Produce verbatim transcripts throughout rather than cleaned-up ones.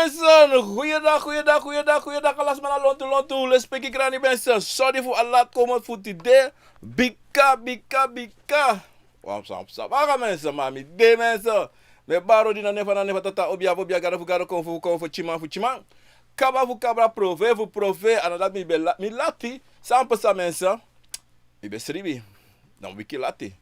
Mensen, goeiedag, goeiedag, goeiedag, goeiedag. Ala sma na lontu, lontu. Lespeki grani mensen. Sorry fu a laat komen fu tide. Bika, bika, bika. Wam sam sam. Aga mensen, ma mi de mensen. Mi e bari odi na nen fu na nen fu Tata, obia fu obia, gado fu gado, konfo fu konfo, tyiman fu tyiman, kabra fu kabra, profe fu profe. A no dati mi ben la-, mi lati. San pasa mensen? Mi ben sribi. Dan wiki lati.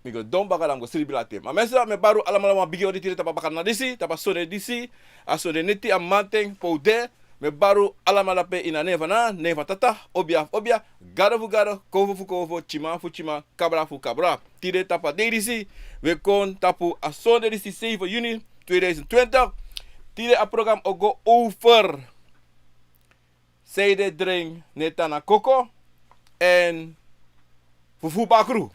Mi go don baka, dan mi go sribi lati. Ma mensen, mi e bari un alamala wan bigi odi tide tapu a bakadina disi, tapu a sonde disi, a sonde neti a mamanten pe un de. Mi e bari un alamala pe ini a nen fu na nen fu Tata, obia fu obia, gado fu gado, konfo fu konfo, tyiman fu tyiman, kabra fu kabra. Tide tapu a dei disi, wi e kon tapu a sonde disi, seven juni tweeduizend twintig. Tide a program o go over: san ede dringi no e tan na koko, èn fufu bakru.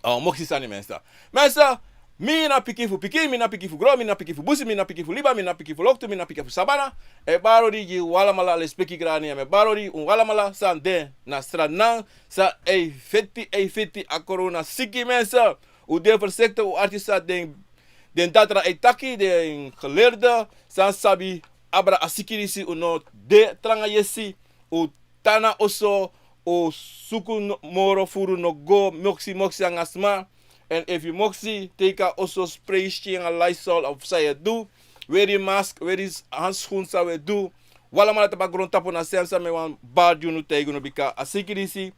O, moksi sani mensen. Mensen, mi na pikin fu pikin, mi na pikin fu gron, mi na pikin fu busi, mi na pikin fu liba, mi na pikin fu loktu, mi na pikin fu sabana. E bari odi gi un alamala, lespeki grani, mi e bari odi un alamala san de na Sranan, san e feti, e feti a korona siki mensen. Un de voorzichtig, un arki san den, den datra e taki, den geleerde san sabi abra a siki disi. Un no de tranga yesi, un tan na oso, un suku no-, moro furu, no go moksi moksi anga sma. Èn efu yu moksi, teki a oso spray, skin anga Lysol of san yu e du. Weri mask, weri s-, handschoen san wi e du. Un alamala tapu a grontapu, na srefi san mi wani bari gi unu, taigi unu, bika a siki disi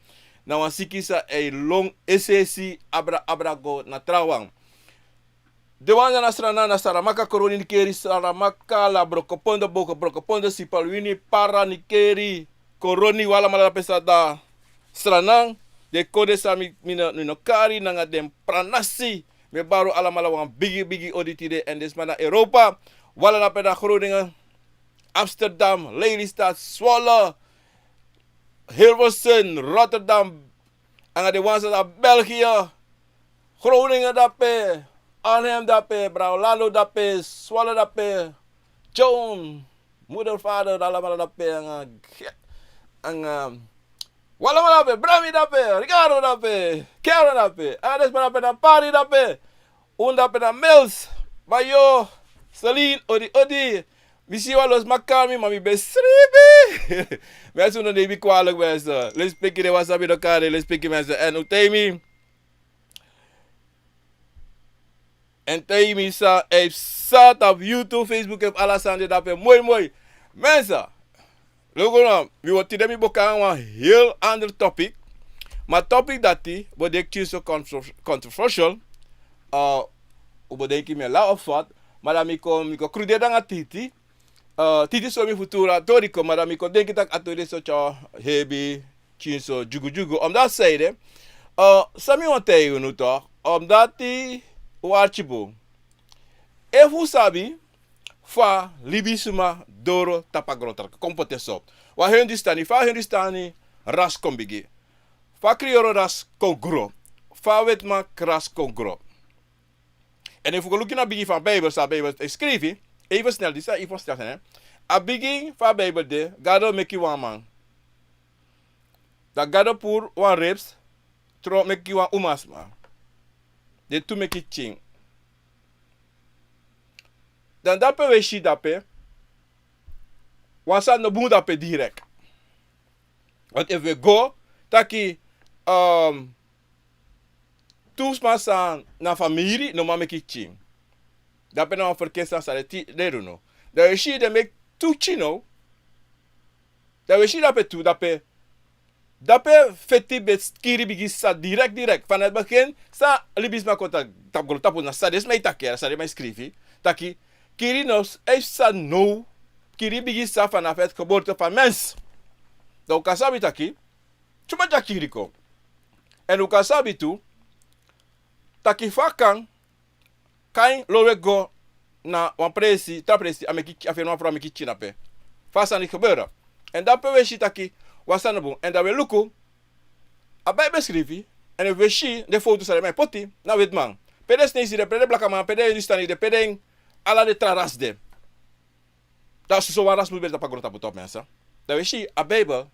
na wan siki san e lon es'esi, abra abra go na trawan. Den wan san de na Sranan, na Saramaka, Koroni, Nickerie, Saramaka, La Brokopondo, Boko Brokopondo, Sipaliwini, Para, Nickerie, Koroni, un alamala dape san de na Sranan. Den kondre san mi, mi no, mi no kari nanga den pranasi. Mi e bari un alamala wan bigi bigi odi tide. Èn den sma na Europa, un ala dape, na Groningen, Amsterdam, Lelystad, Zwolle, Hilversum, Rotterdam, anga den wan san de na België, Groningen dape, Arnhem dape, Bra-Orlando dape, Zwolle dape, John, Moedervader, alamala dape, anga, anga, un alamala dape, Brami dape, Ricardo dape, Karen dape, anga den sma dape na Paris dape, un dape na Mills, Bayo, Celine, odi, odi. Mi si wan lo sma kari mi, ma mi ben sribi. Mensen, un no neem mi kwalijk mensen. Lespeki, den wan san mi no kari, lespeki mensen. Èn un taigi mi. Èn taigi mi san e psa tapu YouTube, Facebook, èn ala sani de dape. Moi, moi. Mensen, luku no, mi wani tide mi bo kon nanga wan heel ander topic. Ma topic dati bo denki so contro-, controversial. Uh, un bo denki mi e lawlaw of wat. Ma dan mi kon, mi kon kruderi nanga Titi. Uh, Titi sori mi fu turu a tori kon, ma dan mi kon denki taki a tori de so tyari hebi, pikinso, dyugudyugu. Omdati san ede, uh, san mi wani taigi unu toch, omdati un arki bun. Efu un sabi fa libisma doro tapu a grontapu, kon poti en so. Wan Hindustani, fa Hindustani ras kon bigin. Fa Kriyoro ras kon gro. Fa wetiman ras kon gro. Èn efu un go luku na bigin fu a Bijbel, san a Bijbel e skrifi, even snel, disi a even snel, hè. A bigin fu a Bijbel de, Gado meki wan man. Dan Gado puru wan ribs, tron meki wan umasma. Den tu meki pikin. Dan dape un e si dape, wan sani no bun dape direct. Want efu un e go taki, um, tu sma san na famiri no man meki pikin. Dape na wan ferkeerde sani san den leri unu. Dan un e si den meki tu pikin now. Dan un e si dape tu, dape, dape feti ben kiri bigin sisa direct, direct. Vanaf het begin san libisma kon taki tapu grontapu, na san den sma e taki, san den man e skrifi. Taki, kiri no s-, e sisa now, kiri bigin sisa vanaf het geboorte van mens. Dan un kan sabi taki, tuma dya kiri kon. Èn un kan sabi tu, taki fa kan, Kain lowe go na wan presi, tra presi, a meki, a feni wan frow, a meki pikin dape. Fa a sani gebeuren. Èn dape un e si taki, wan sani no bun. Èn dan un e luku, a Bijbel skrifi, èn efu un e si den fowtu san den man e poti, na wetiman. Pe den Sineisi de, pe den blakaman, pe den Hindustani de, pe den ala den tra ras de. Dan soso wan ras mus ben de tapu a grontapu toch, mensen. Dan un e si a Bijbel,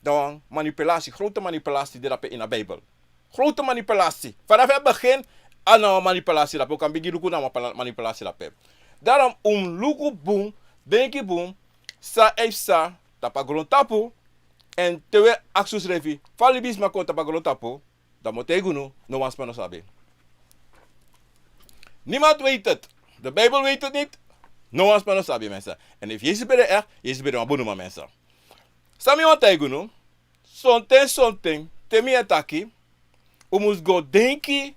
dan wan manipulasi, grote manipulasi de dape ini a Bijbel. Grote manipulasi. Vanaf het begin, a na wan manipulasi dape. Un kan bigin luku na wan pala-, manipulasi dape. Daarom un mus luku bun, denki bun san e psa tapu a grontapu. Èn te un e aksi unsrefi fa libisma kon tapu a grontapu, dan mi o taigi unu, no wan sma no sabi. Niemand weet het. De Bijbel weet het niet. No wan sma no sabi, mensen. En efu Yesus ben de echt, Yesus ben de wan bonuman, mensen. San mi wani taigi unu, sonten sonten te mi e taki, un mus go denki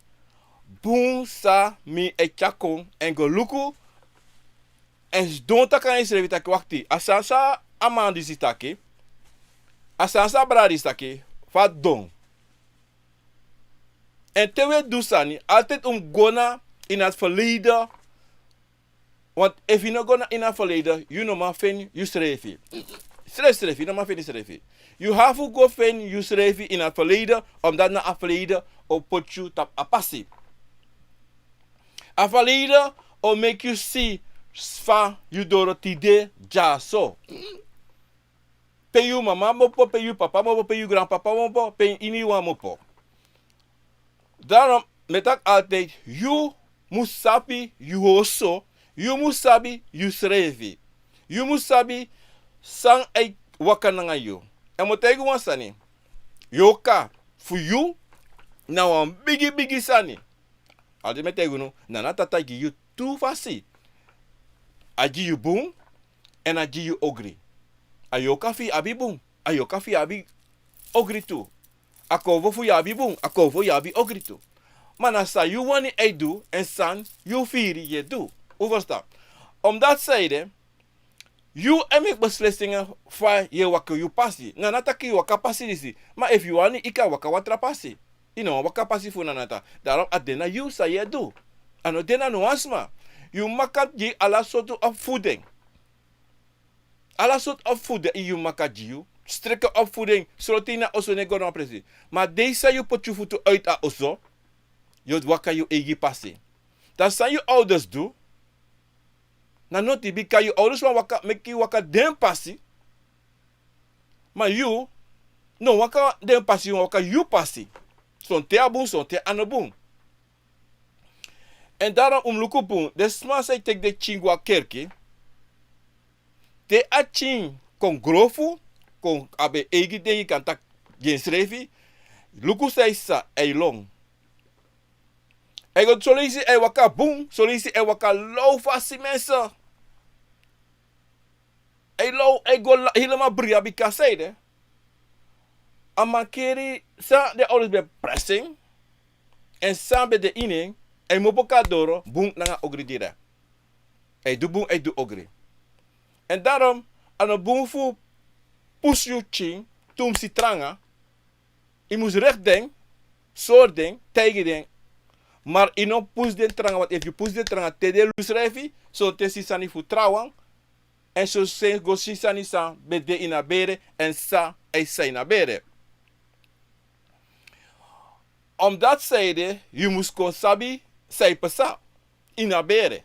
bun san mi e tyari kon èn go luku èn sidon taki nanga yusrefi taki wakti, a sani san a man disi taki, a sani san a brada disi taki, fa a don. Èn te un e du sani, altijd un mus go na ini a verleden. Want efu yu no go na ini a verleden, yu no man feni yusrefi. Srefsrefi, yu no man feni yusrefi. Yu abi fu go feni yusrefi ini a verleden, omdat na a verleden o poti yu tapu a pasi. A verleden o meki yu si fa yu doro tide dyaso. Pe yu mama kmopo, pe yu papa kmopo, pe yu granpapa kmopo, pe iniwan kmopo. Daarom mi e taki altijd, yu mus sabi yu oso, yu mus sabi yusrefi. Yu mus sabi san e waka nanga yu. Èn mi o taigi wan sani. Yorka fu yu na wan bigi bigi sani. Altijd mi e taigi unu, Nana Tata gi yu tu fasi. A gi yu bun, èn a gi yu ogri. A yorka fu yu abi bun, a yorka fu yu abi ogri tu. A konfo fu yu abi bun, a konfo fu yu abi ogri tu. Ma na san yu wani e du, èn san yu firi yu e du. Un ferstan? Omdat san ede, yu e meki beslisingi fa yu e waka yu pasi. Nana taki yu waka pasi disi. Ma efu yu wani, yu kan waka wan tra pasi. Yu no wani waka pasi fu Nana Tata. Daarom a de na yu san yu e du. A no de na no wan sma. Yu maka gi ala sortu opvoeding. Ala sortu opvoeding yu maka gi yu. Sterke opvoeding, sroti na oso, no e go na wan presi. Ma dei san yu poti yu futu uit a oso, yu o waka yu eigi pasi. Dan san yu ouders du, na noti, bika yu ouders wani waka, meki yu waka den pasi. Ma yu no waka den pasi, yu waka yu pasi. Sonten a bun, sonten a no bun. Èn daarom un mus luku bun, den sma san e teki den pikin go a kerki, te a pikin kon grofu, kon abi eigi denki, kan taki gi ensrefi, luku san e psa, a e lon. A e go, son leisi a e waka bun, son leisi a e waka law fasi, mensen. A e law, a e go la, helemaal bria, bika san ede, a mankeri san den ouders ben presi en, èn san ben de ini en, a e kmopo kon na doro, bun nanga ogri direct. A e du bun, a e du ogri. Èn daarom, a no bun fu pusu yu pikin tumsi tranga. Yu mus rekti den, sori den, taigi den. Ma yu no pusu den tranga, want efu yu pusu den tranga, te den lusu srefi, sonten si sani fu trawan, èn sonten go si sani san ben de ini a bere, èn san a e psa ini a bere. Omdat san ede, yu mus kon sabi san e psa ini a bere.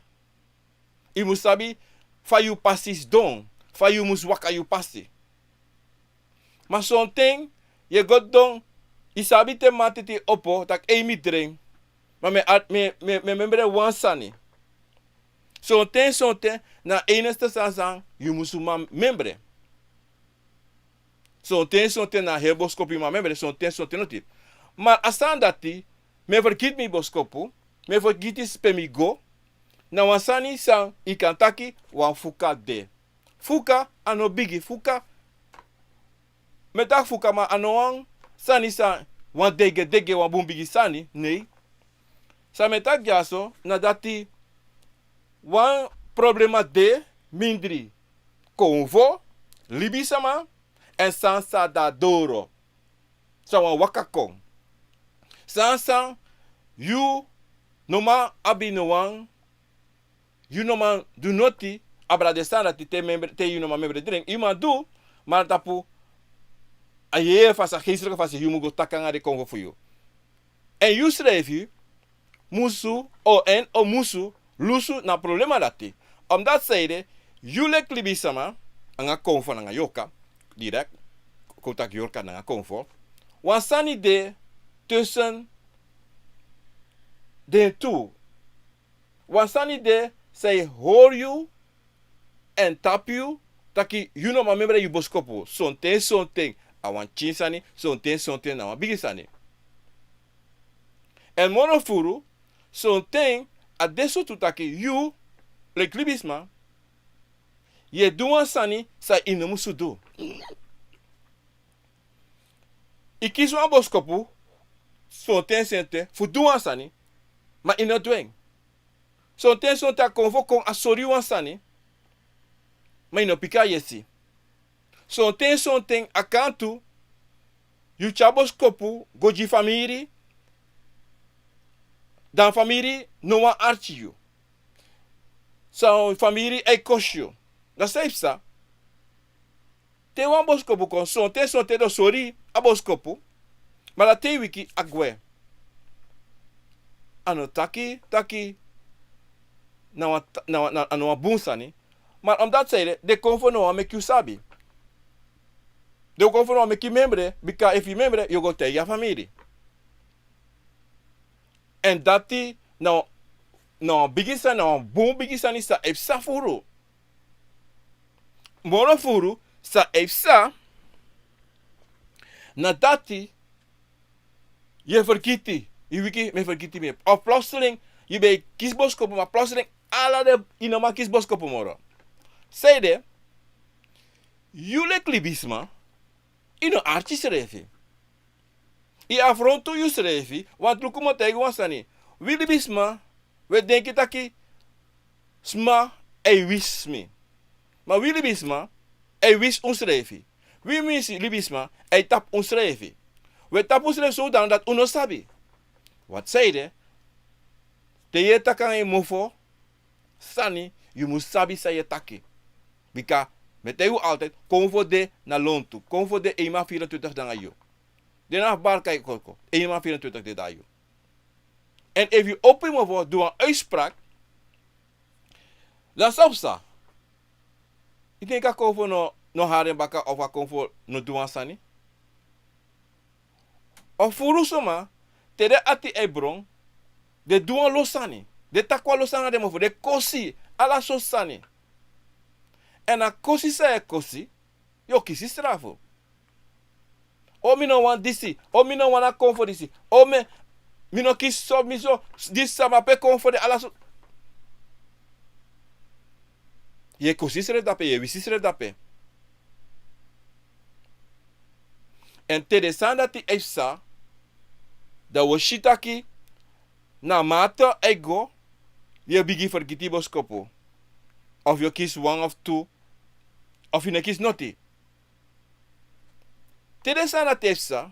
Yu mus sabi fa yu pasi sidon, fa yu mus waka yu pasi. Ma sonten yu e go sidon, yu sabi te mamanten e opo, taki: "Ei, mi dren." Ma mi e, mi e, mi e, mi e memre wan sani. Sonten, sonten, na a enigste sani san yu mus man memre. Sonten, sonten na a heri boskopu yu man memre, sonten, sonten noti. Ma a sani dati, mi e fergiti mi boskopu, mi e fergiti pe mi go, na wan sani san yu kan taki wan fuka de. Fuka a no bigi, fuka, mi e taki fuka, ma a no wan sani san wan degedege, wan bun bigi sani, nei. San mi e taki dyaso, na dati wan problema de mindri konfo, libisama, èn san sa de na doro. San wani waka kon. San san yu no man abi no wan, yu no man du noti abra den sani dati te memre, te yu no man memre dren. Yu man du, ma na tapu a yeye fasi, a geestelijke fasi, yu mu go taki nanga den konfo fu yu. Èn yusrefi musu, o, èn o musu lusu na a problema dati. Omdat san ede, yu leki libisama, nanga konfo nanga yorka, direct, kon taki yorka nanga konfo, wan sani de tussen den tu. Wan sani de san e hori yu èn tapu yu taki yu no man memre yu boskopu. Sonten sonten a wan pikin sani, sonten sonten na wan bigi sani. Èn moro furu, sonten a de so tu taki yu, leki libisma, yu e du wan sani san yu no musu du. Yu kisi wan boskopu, sonten sonten, fu du wan sani, ma yu no du en. Sonten sonten a konfo kon a sori yu wan sani, ma yu no piki a yesi. Sonten sonten a kan tu, yu tyari boskopu go gi famiri, dan famiri no wani arki yu. San famiri e kosi yu. Dan san e psa? Te wan boskopu kon, sonten sonten den o sori a boskopu, ma dan te yu wiki a gwe. A no taki taki na wan, na wan, na, a no wan bun sani. Ma omdati san ede, den konfo no wani meki yu sabi. Den konfo no wani meki yu memre, bika efu yu memre yu o go taigi a famiri. Èn dati na, na wan bigi sani, na wan bun bigi sani san e psa furu. Moro furu san e psa, na dati yu e fergiti, yu wiki mi e fergiti mi. Of plotseling yu ben e kisi boskopu, ma plotseling ala den, yu no man kisi boskopu moro. San ede, yu leki libisma, yu no arki yusrefi. Yu afrontu yusrefi, want luku mi o taigi wan sani. Wi libisma, wi e denki taki sma e wisi mi. Ma wi libisma e wisi unsrefi. Wi, wi libisma e tapu unsrefi. Wi e tapu unsrefi sowdati un no sabi. Want san ede, te yu e taki nanga yu mofo sani, yu mus sabi san yu e taki. Bika mi e taigi un altijd, konfo de na lontu. Konfo de eenmaal vierentwintig nanga yu. Den na barka e koko, eenmaal vierentwintig den nanga yu. Èn efu yu opo yu mofo du wan uitspraak, dan san o psa? Yu denki a konfo no, no hari en baka of a konfo no du wan sani? Of furu suma, te den ati e bron, den du wan lo sani. Den taki wan lo sani nanga den mofo, den kosi, ala sortu sani. Èn a kosi san yu e kosi, yu o kisi strafu. O mi no wani disi, o mi no wani a konfo disi, o mi, mi no kisi so, mi so, disi sama pe konfo de, ala so. Yu e kosi yusrefi drape, yu e wisi yusrefi drape. Èn te den sani dati e psa, dan wi o si taki na mate e go, yu e bigin fergiti yu boskopu. Of yu o kisi wan of tu, of yu no e kisi noti. Te den sani dati e psa,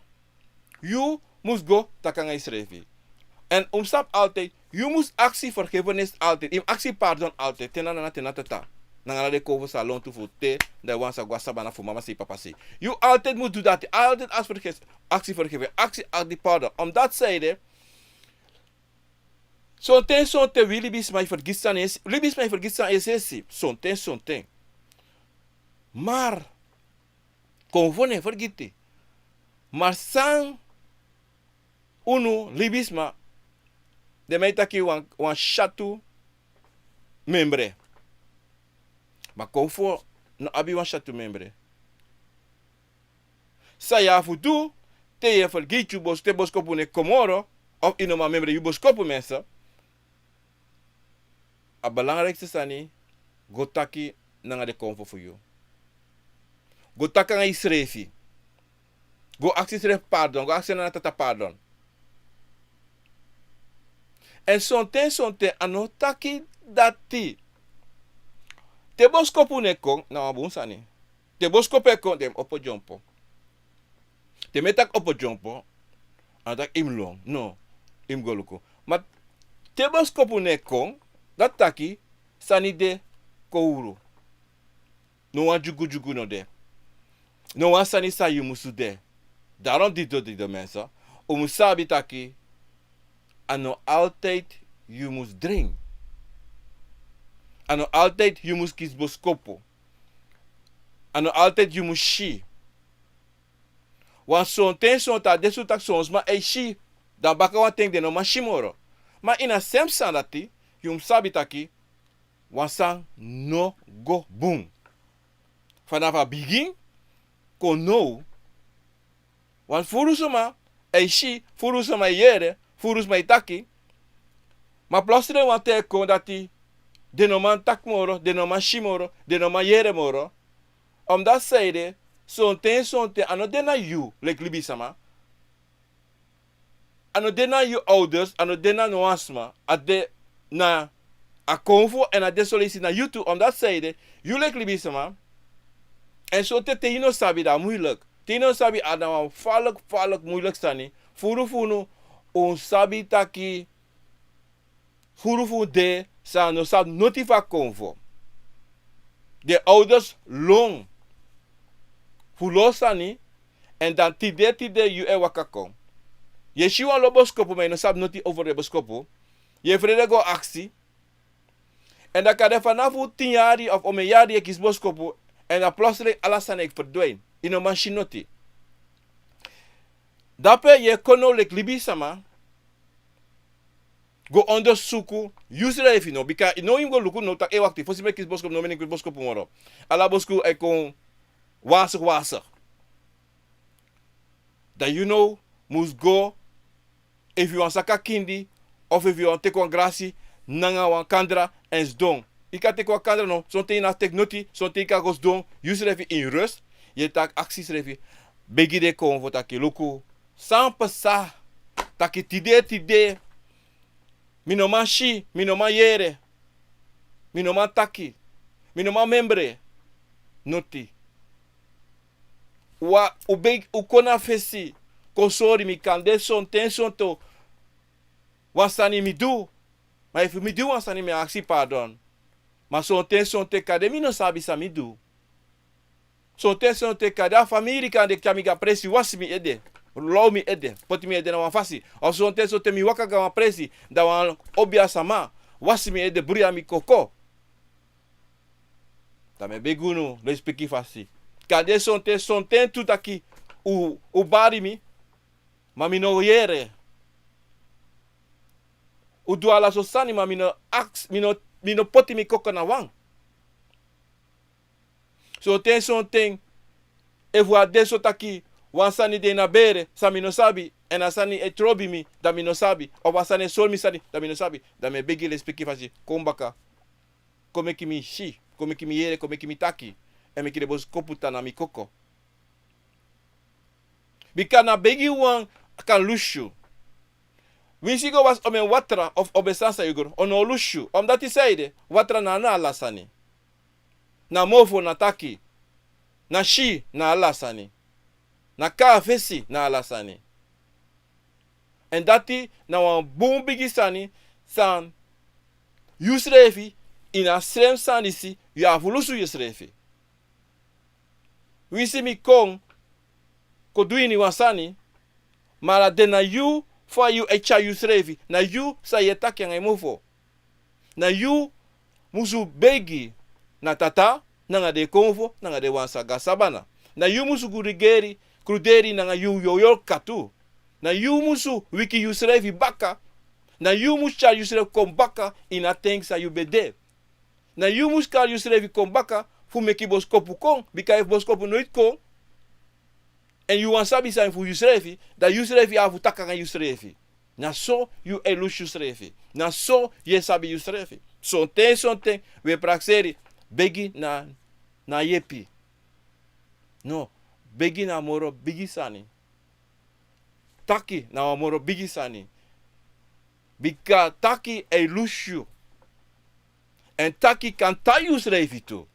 yu mus go taki nanga yusrefi. Èn un mus sabi altijd, yu mus aksi vergiffenis altijd. Yu mus aksi pardon altijd. Te na nana, te na tata. Nanga ala den konfo san lontu fu te, dan wan sa go a sabana fu mama sei, papa sei. Yu altijd mus du dati. Altijd aksi vergif-, aksi vergiffenis. Aksi, aksi pardon. Omdati san ede, sonten, sonten wi libisma e fergiti sani, libisma e fergiti sani, esi, esi. Sonten, sonten. Maar konfo no e fergiti. Maar san unu libisma, den man e taki wan, wan syatu memre. Maar konfo no abi wan syatu memre. San yu abi fu du, te yu e fergiti yu bos-, te boskopu no e kon moro, of yu no man memre yu boskopu mensen, a belangrijkste sani, go taki nanga den konfo fu yu. Go taki nanga yusrefi. Go aksi yusrefi pardon, go aksi nana tata pardon. Èn sonten, sonten a no taki dati. Te boskopu no e kon, na wan bun sani. Te boskopu e kon, den mus opo dyompo. Te mi e taki opo dyompo, a no taki yu mus lon, no, yu mus go luku. Ma te boskopu no e kon, dati taki sani de kowru. No wan dyugudyugu no de. No wan sani san yu musu de. Daarom disi doti, mensen, un mus sabi taki a no altijd yu mus dringi. A no altijd yu mus kisi boskopu. A no altijd yu mus si. Want sonten, sonten a de so taki son sma e si, dan baka wan ten den no man si moro. Ma ini a sem sani dati, yu mus sabi taki wan sani no go bun. Fanafu a bigin kon now, want furu suma e si, furu suma e yere, furu suma e taki. Ma plotseling wan ten e kon dati den no man taki moro, den no man si moro, den no man yere moro. Omdat sanede, sonten, sonten, a no de na yu, leki libisama. A no de na yu ouders, a no de na no wan sma, a de na a konfo, èn a de son leisi na yu tu, omdat sanede, yu leki libisama, èn sonten te yu no sabi, dan a moeilijk. Te yu no sabi, a na wan falek, falek moeilijk sani. Furu fu unu, un sabi taki, furu fu unu de san no sabi noti fu a konfo. Den ouders lon fu lo sani, èn dan tide, tide yu e waka kon. Yu e si wan lo boskopu, ma yu no sabi noti over den boskopu. Yu e frede go aksi. Èn dan kande fanafu tin yari of omeni yari yu e kisi boskopu, èn dan plotseling ala sani e verdwijn. Yu no man si noti. Dape yu e kon now leki libisama go ondersuku yusrefi now, bika now yu mus go luku now taki, e, wakti, fosi mi e kisi boskopu, now mi no e kisi boskopu moro. Ala boskopu e kon wasig, wasig. Dan yu now mus go, efu yu wani saka kindi, of efu yu wani teki wan grasi nanga wan kandra èn sidon. Yu kan teki wan kandra now, sonten yu no e teki noti, sonten yu kan go sidon, yusrefi in rust, yu e taki, aksi yusrefi, begi den konfo taki, luku, san pasa taki tide, tide mi no man si, mi no man yere, mi no man taki, mi no man memre noti. Wan, un begi, un kon na fesi kon sori mi, kande sonten, sonten wan sani mi du. Ma efu mi du wan sani, mi e aksi pardon. Ma sonten, sonten kande mi no sabi san mi du. Sonten, sonten kande a famiri kande tyari mi go a presi, wasi mi ede, low mi ede, poti mi ede na wan fasi. Of sonten, sonten mi waka go a wan presi, dan wan obia sama wasi mi ede, bruya mi koko. Dan mi e begi unu lespeki fasi. Kande sonten, sonten tu taki un, un bari mi, ma mi no yere. Un du ala so sani, ma mi no aks, mi no, mi no poti mi koko na wan. Sonten, sonten, efu a de so taki wan sani de ini a bere san mi no sabi, èn a sani e trobi mi, dan mi no sabi, of a sani e sori mi sani, dan mi no sabi, dan mi e begi lespeki fasi, kon baka. Kon meki mi si, kon meki mi yere, kon meki mi taki, èn meki den boskopu tan na mi koko. Bika na begi wan kan lusu yu. Winsi yu go wasi omeni watra of omeni sani san yu go, a no o lusu yu. Omdati sanede, watra na, na ala sani. Na mofo, na taki, na si, na ala sani. Na kon na fesi, na ala sani. Èn dati na wan bun bigi sani san yusrefi, ini a srefi sani disi, yu abi fu lusu yusrefi. Winsi mi kon, kon du ini wan sani, ma ala den na yu, fa yu e tyari yusrefi, na yu san yu e taki nanga yu mofo. Na yu musu begi na Tata, nanga den konfo, nanga den wan san go na sabana. Na yu musu kruderi, kruderi nanga yu, yu, yu katu. Na yu musu wiki yusrefi baka. Na yu musu tyari yusrefi kon baka ini a ten san yu ben de. Na yu musu kari yusrefi kon baka fu meki boskopu kon, bika efu boskopu noiti kon, èn yu wani sabi sani fu yusrefi, dan yusrefi abi fu taki nanga yusrefi. Na so yu e lusu yusrefi. Na so yu e sabi yusrefi. Sonten, sonten, wi e prakseri, begi na, na yepi. No, begi na moro bigi sani. Taki na wan moro bigi sani. Bika taki e lusu yu. Èn taki kan tan yusrefi tu.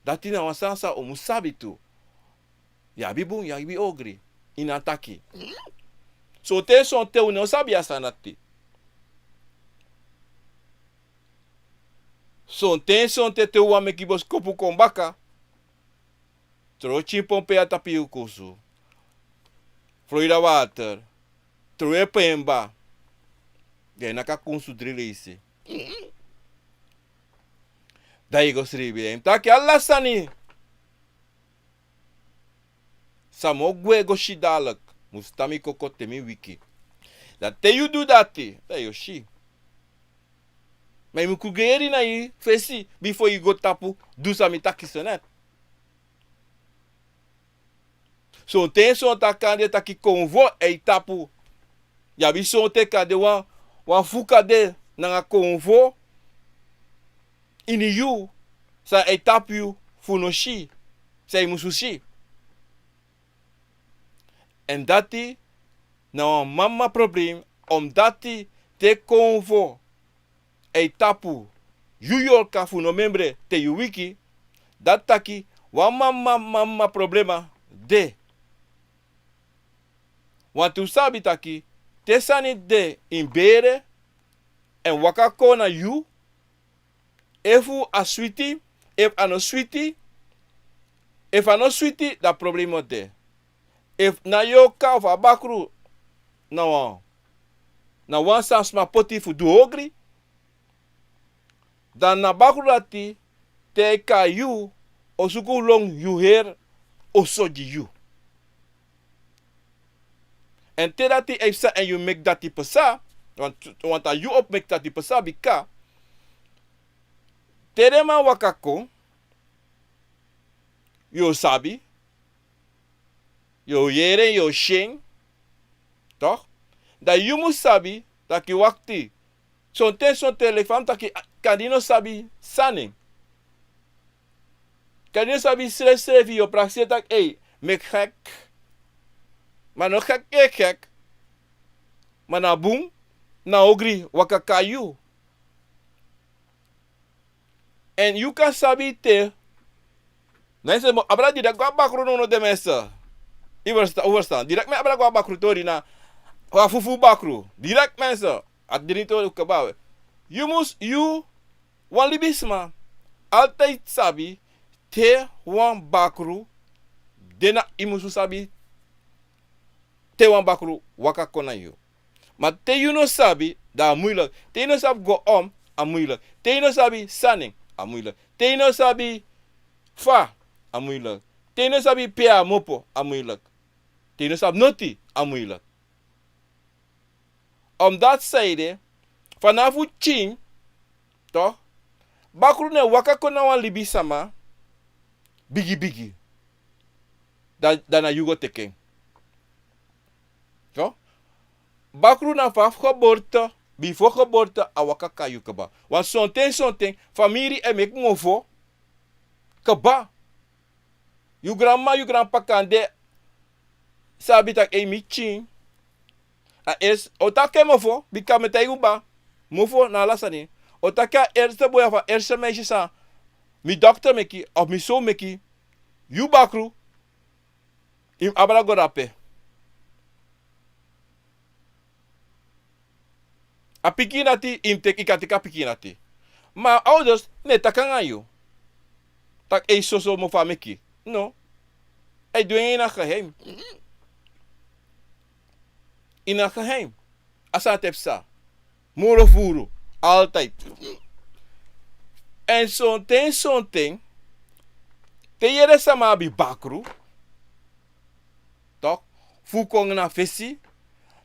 Dati na wan sani san un mu sabi tu. Yu abi bun, yu abi ogri. Ini a taki. Sonten, sonten un no sabi a sani dati. Sonten, sonten te un wani meki boskopu kon baka. Tron pikin pompe na tapu yu kusu. Floida water. Tron en pemba. Dan yu naki a kunsu dri leisi. Dan yu go sribi. Dan yu taki ala sani san mi o gwe go si dadelijk musu tan mi koko te mi wiki. Dan te yu du dati, dan yu o si. Ma yu mus krugeri na yu fesi bifo yu go tapu du san mi taki so net. Sonten sonten a kande taki konfo e tapu. Yu abi sonten kande wan, wan fuka de nanga konfo ini yu, san e tapu yu fu no si, san yu musu si. Èn dati na wan mama problem, omdati te konfo e tapu yu yorka fu no memre te yu wiki, dati taki wan mama, mama problema de. Wantu sabi taki te sani de ini bere èn waka kon na yu, efu a switi, efu a no switi, efu a no switi, dan problema o de. Efu na yorka of a bakru na wan, na wan san sma poti fu du ogri, dan na bakru dati te a e kai yu, o suku lon yu heri, o sori yu. Èn te dati e psa èn yu meki dati psa, want, want a yu o meki dati psa bika te den man waka kon, yu o sabi, yu o yere, yu o si en, toch? Dan yu mus sabi taki wakti. Sonten, sonten leki fa mi taki, a, kande yu no sabi san nen. Kande yu no sabi srefsrefi, yu o prakseri taki, ei, mi e gek. Ma no gek, yu e gek. Ma na bun, na ogri waka kai yu. Èn yu kan sabi te. Na yu seni mi o abra direkt go a bakru, no, no, den mensen. Yu ferstan, yu ferstan. Direkt mi e abra go a bakru tori, na a fufuru bakru. Direkt mensen. A dringi tori kaba we. Yu mus, yu, wan libisma altijd sabi te wan bakru de, na yu musu sabi te wan bakru waka kon na yu. Ma te yu no sabi, dan a moeilijk. Te yu no sabi go om, a moeilijk. Te yu no sabi san nen, a moeilijk. Te yu no sabi fa, a moeilijk. Te yu no sabi pe a mopo, a moeilijk. Te yu no sabi noti, a moeilijk. Omdati san ede, fanafu pikin, toch? Bakru no e waka kon na wan libisma bigi bigi. Dan, dan na yu go teki en. Toch? Bakru na fanafu geboorte, bifo geboorte a waka kai yu kaba. Want sonten, sonten famiri e meki mofo kaba. Yu granma, yu granpa kande sabi taki, ei, mi pikin. A eerste, o taki en mofo, bika mi e taigi un kaba, mofo na ala sani. O taki a eerste boi of a eerste meisje san mi dokter meki, of mi son meki, yu bakru, yu mus abra go drape. A pikin dati, yu mus teki, yu kan teki a pikin dati. Ma a ouders no e taki nanga yu taki, ei, soso mofo a meki. No. A e du en ini a geheim. Ini a geheim. A sani e psa. Moro furu. Altijd. Èn sonten, sonten, te yu yere sama abi bakru, toch, fu kon na fesi,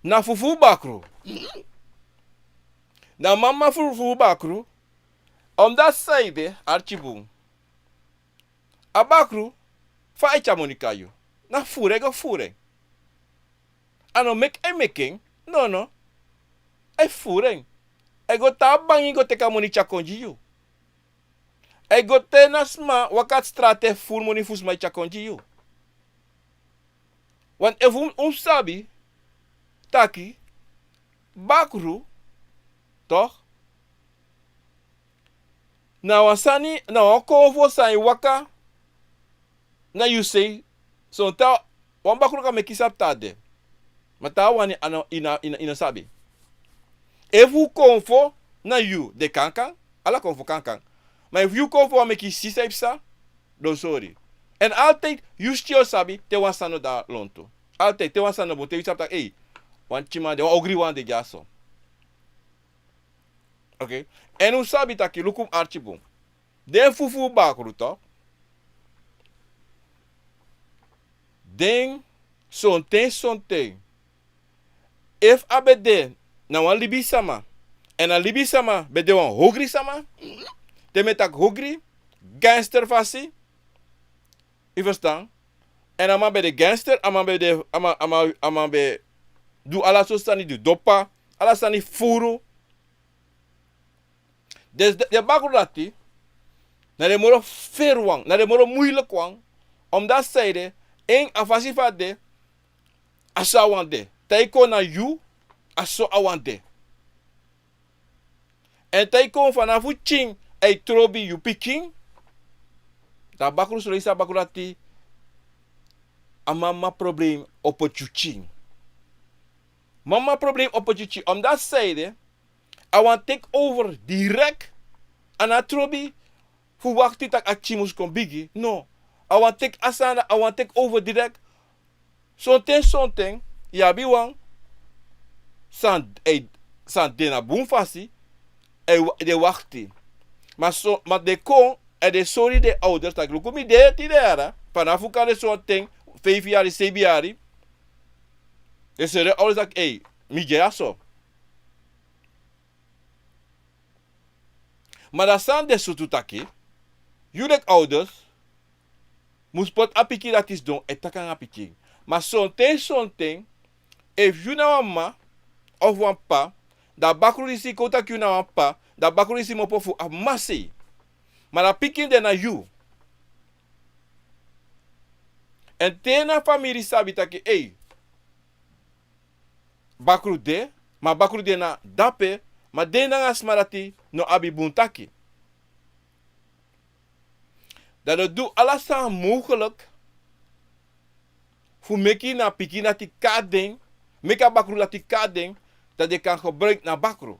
na fufuru bakru. Na mama fufuru bakru. Omdati san ede, arki bun. A bakru, fa a e tyari moni kon na yu? Na fufuru a e go fufuru en. A no meki a e meki en. No, no. A e fufuru en. A e go tan bangi go teki a moni tyari kon gi yu. A e go te na sma waka a strati e fufuru moni fu sma e tyari kon gi yu. Want efu un, un sabi taki bakru, toch, na wan sani, na wan konfo san e waka na yu sei. Sonten wan bakru kan meki yu sabi taki a de. Ma te a wani, a no, yu no, yu no, yu no sabi. Efu konfo na yu, den kankan, ala konfo kankan. Ma efu yu konfo wani meki yu si san e psa, dan sori. Èn altijd yu still o sabi te wan sani no de na lontu. Altijd te wan sani no bun, te yu sabi taki, ei, wan pikinman de, wan ogriwan de dyaso. Oké. Èn un sabi taki, luku, arki bun. Den fufuru bakru, toch, den sonten, sonten, efu a ben de na wan libisma, Èn a libisama ben de wan hogri sama. Te mi e taki hogri, gangster fasi. Yu ferstan? Èn a man ben de gangster, a man ben de, a man, a man, a man ben du ala sortu sani, du dopa, ala sani furu. Dus den, den bakru dati, na den moro feri wan, na den moro muiliki wan, omdat sanede, en a fasi fa a de, a so a wani de. Te a kon na yu, a so a wani de. Èn te a kon fanafu pikin, a e trobi yu pikin, dan a bakru, son leisi a bakru dati, a mama problem opo gi yu pikin. Mama problem opo gi yu pikin, omdat sanede, a wani take over direct, a no trobi fu wakti taki a pikin mus kon bigi, no. A wani take a sani, a wani take over direct. Sonten, sonten, yu abi wan san, eh, san de na bun fasi, eh, wa-, den wakti. Ma so, ma den kon, èn den sori den ouders taki luku mi de tide yara, fanafu kande sonten, feifi yari, seibin yari. Den sori den ouders taki, ei, mi de ya so. Ma dan san den sutu taki, yu leki ouders mus poti a pikin dati sidon e taki nanga a pikin. Ma sonten, sonten, efu yu na wan mama of wan papa, dan a bakru disi kon taki yu na wan papa, dan a bakru disi mu opo fu abi masei. Ma dan a pikin de na yu. Èn te na famiri sabi taki, ei, bakru de, ma bakru de na dape, ma den nanga sma dati no abi bun taki. Dan den du ala san mogelijk fu meki na pikin dati kari den, meki a bakru dati kari den, dan den kan gebruik na bakru.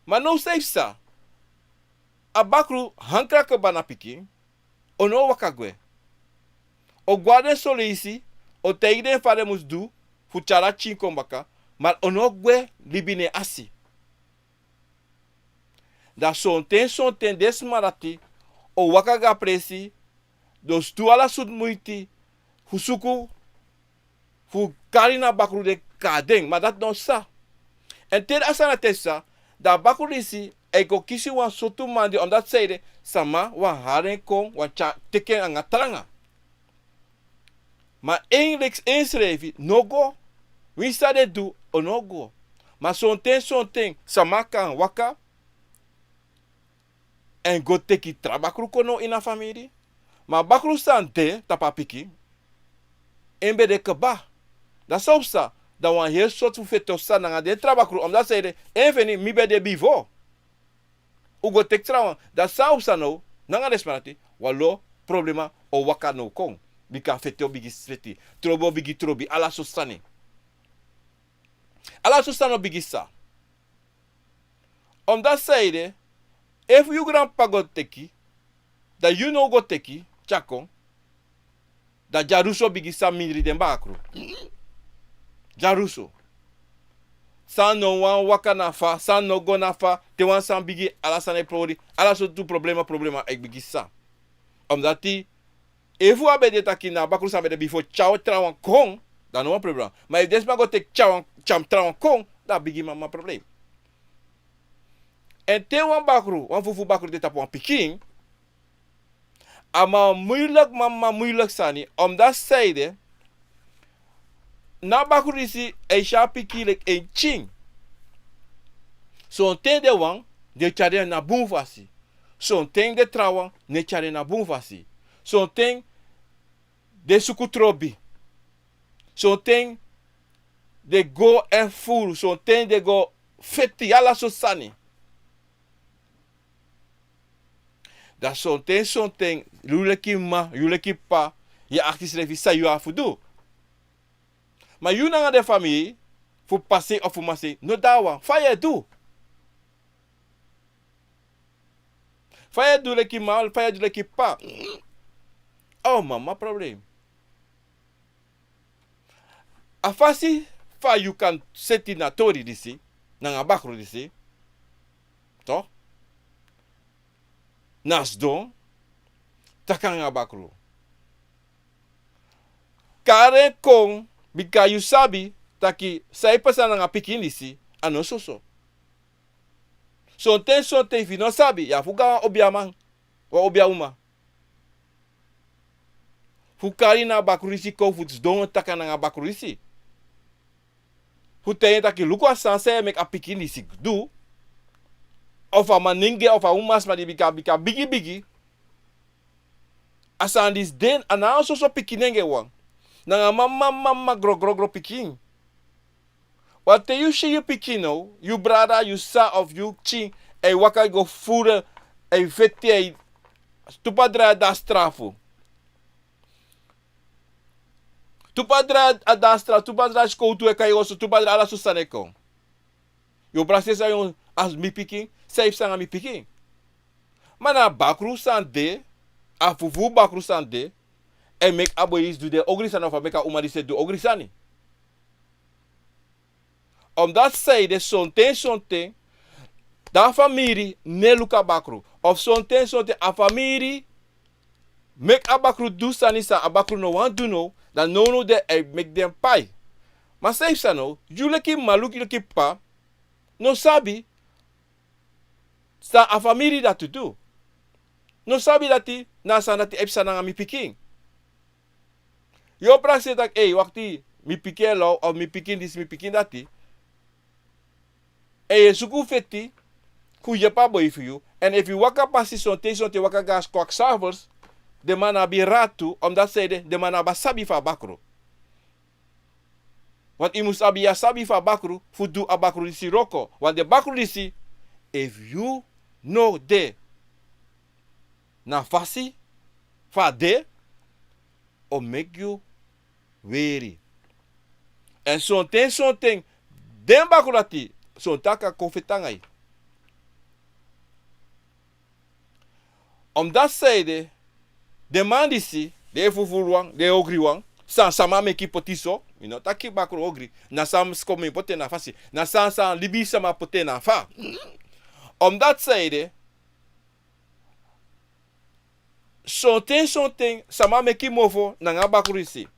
Ma now san yu psa, a bakru hankra kaba na pikin, o no waka gwe. O gwe na den son leisi, o taigi den fa den mus du fu tyari a pikin kon baka, ma o no gwe libi na en asi. Dan sonten, sonten den sma dati o waka go a presi, den o du ala sortu muiti fu suku fu kari na bakru de kari den, ma dati no psa. Èn te a sani dati e psa, dan a bakru disi e go kisi wan sortu man di, omdat sanede, sama wani hari en kon, wani tyari teki en nanga tranga. Ma en leki ensrefi no go, winsi san den du o no go. Ma sonten, sonten sama kan waka èn go teki tra bakru kon now ini a famiri. Ma a bakru san de tapu a pikin, en ben de kaba. Dan san o psa, dan wan heri sortu fu feti o psa nanga den tra bakru, omdat sanede, en feni mi ben de bifo. Un go teki trawan, dan san o psa now, nanga den sma dati, wan lo problema o waka now kon. Bika feti o bigin feti, trobi o bigin trobi, ala sortu sani. Ala sortu sani o bigin psa. Omdat sanede, efu yu granpapa go teki, dan yu no go teki, tyari kon, dan dyaruso bigin psa mindri den bakru. Dyaruso. San no wani waka na fa, san no go na fa, te wan sani bigi, ala sani e pori, ala sortu problema, problema e bigin psa. Omdat efu a ben de taki na a bakru san ben de bifo tyari trawan kon, dan no wan problema. Ma efu den sma go teki trawan, tyari trawan kon, dan a bigi mama problem. Èn te wan bakru, wan fufu bakru de tapu wan pikin, a mama muiliki, mama muiliki sani, omdat sanede, na a bakru disi e si a pikin leki en pikin. Sonten den wan, den tyari en na bun fasi. Sonten den trawan, no e tyari en na bun fasi. Sonten den suku trobi. Sonten den go èn furu, sonten den go feti, ala sortu sani. Dan sonten, sonten, yu leki mama, yu leki papa, yu e aksi yusrefi san yu abi fu du. Ma yu nanga den famiri, fu p'pa sei of fu mama sei, no de na wan, fa yu e du? Fa yu e du leki mama, fa yu e du leki papa? O mama problem. A fasi fa yu kan seti na tori disi, nanga bakru disi, toch? Na sidon, taki nanga bakru. Kari en kon, bika yu sabi taki san e pasa nanga pikin disi, a no soso. Sonten, sonten, efu yu no sabi, yu abi fu go na wan obiaman, wan obiauma. Fu kari na a bakru disi kon fu sidon taki nanga a bakru disi. Fu taigi en taki luku a sani san yu e meki a pikin disi du. Of a manenge, of a umasma di bika, bika bigi bigi. A sani disi de, a no wan soso pikin nengre wan. Nanga mama, mama, gro, gro, gro pikin. Wan te yu si yu pikin now, yu brada, yu sisa of yu pikin, e waka go furu, e feti, e tu padra a de a strafu. Tu padra a de a strafu, tu padra a sikowtu e kai oso, tu padra ala soso sani e kon. Yu o prakseri san yu, a mi pikin, san yu psa nanga mi pikin. Ma na a bakru san de, a fufuru bakru san de, e meki a boi disi du den ogri sani of a meki a uma disi e du ogri sani. Omdati san ede sonten, sonten, dan a famiri no e luku a bakru. Of sonten, sonten, a famiri meki a bakru du sani san a bakru no wani du now, dan nownow den e meki den pai. Ma san yu psa now, yu leki mama, yu leki papa, no sabi san a famiri dati du. No sabi dati na a sani dati e psa nanga mi pikin. Yu o prakseri taki, ei, wakti, mi pikin e law, of mi pikin disi, mi pikin dati. En yu e suku feti fu yepi a boi fu yu. En efu yu waka pasi sonten, sonten waka go na kwakzalvers, den man no abi ratu, omdati san ede, den man no abi a sabi fu a bakru. Want yu mus abi a sabi fu a bakru, fu du a bakru disi wroko. Want den bakru disi, efu yu no de na fasi fa a de, o meki yu weri. En sonten, sonten, den bakru dati, sonten a kan kon feti nanga yu. Omdati san ede, den man disi, den fufuru wan, den ogri wan, san sama meki poti so, mi no taki bakru ogri, na san siko mi poti en na fasi, na san, san libisma poti en na fa. Omdati san ede, sonten, sonten, sama meki mofo nanga bakru disi.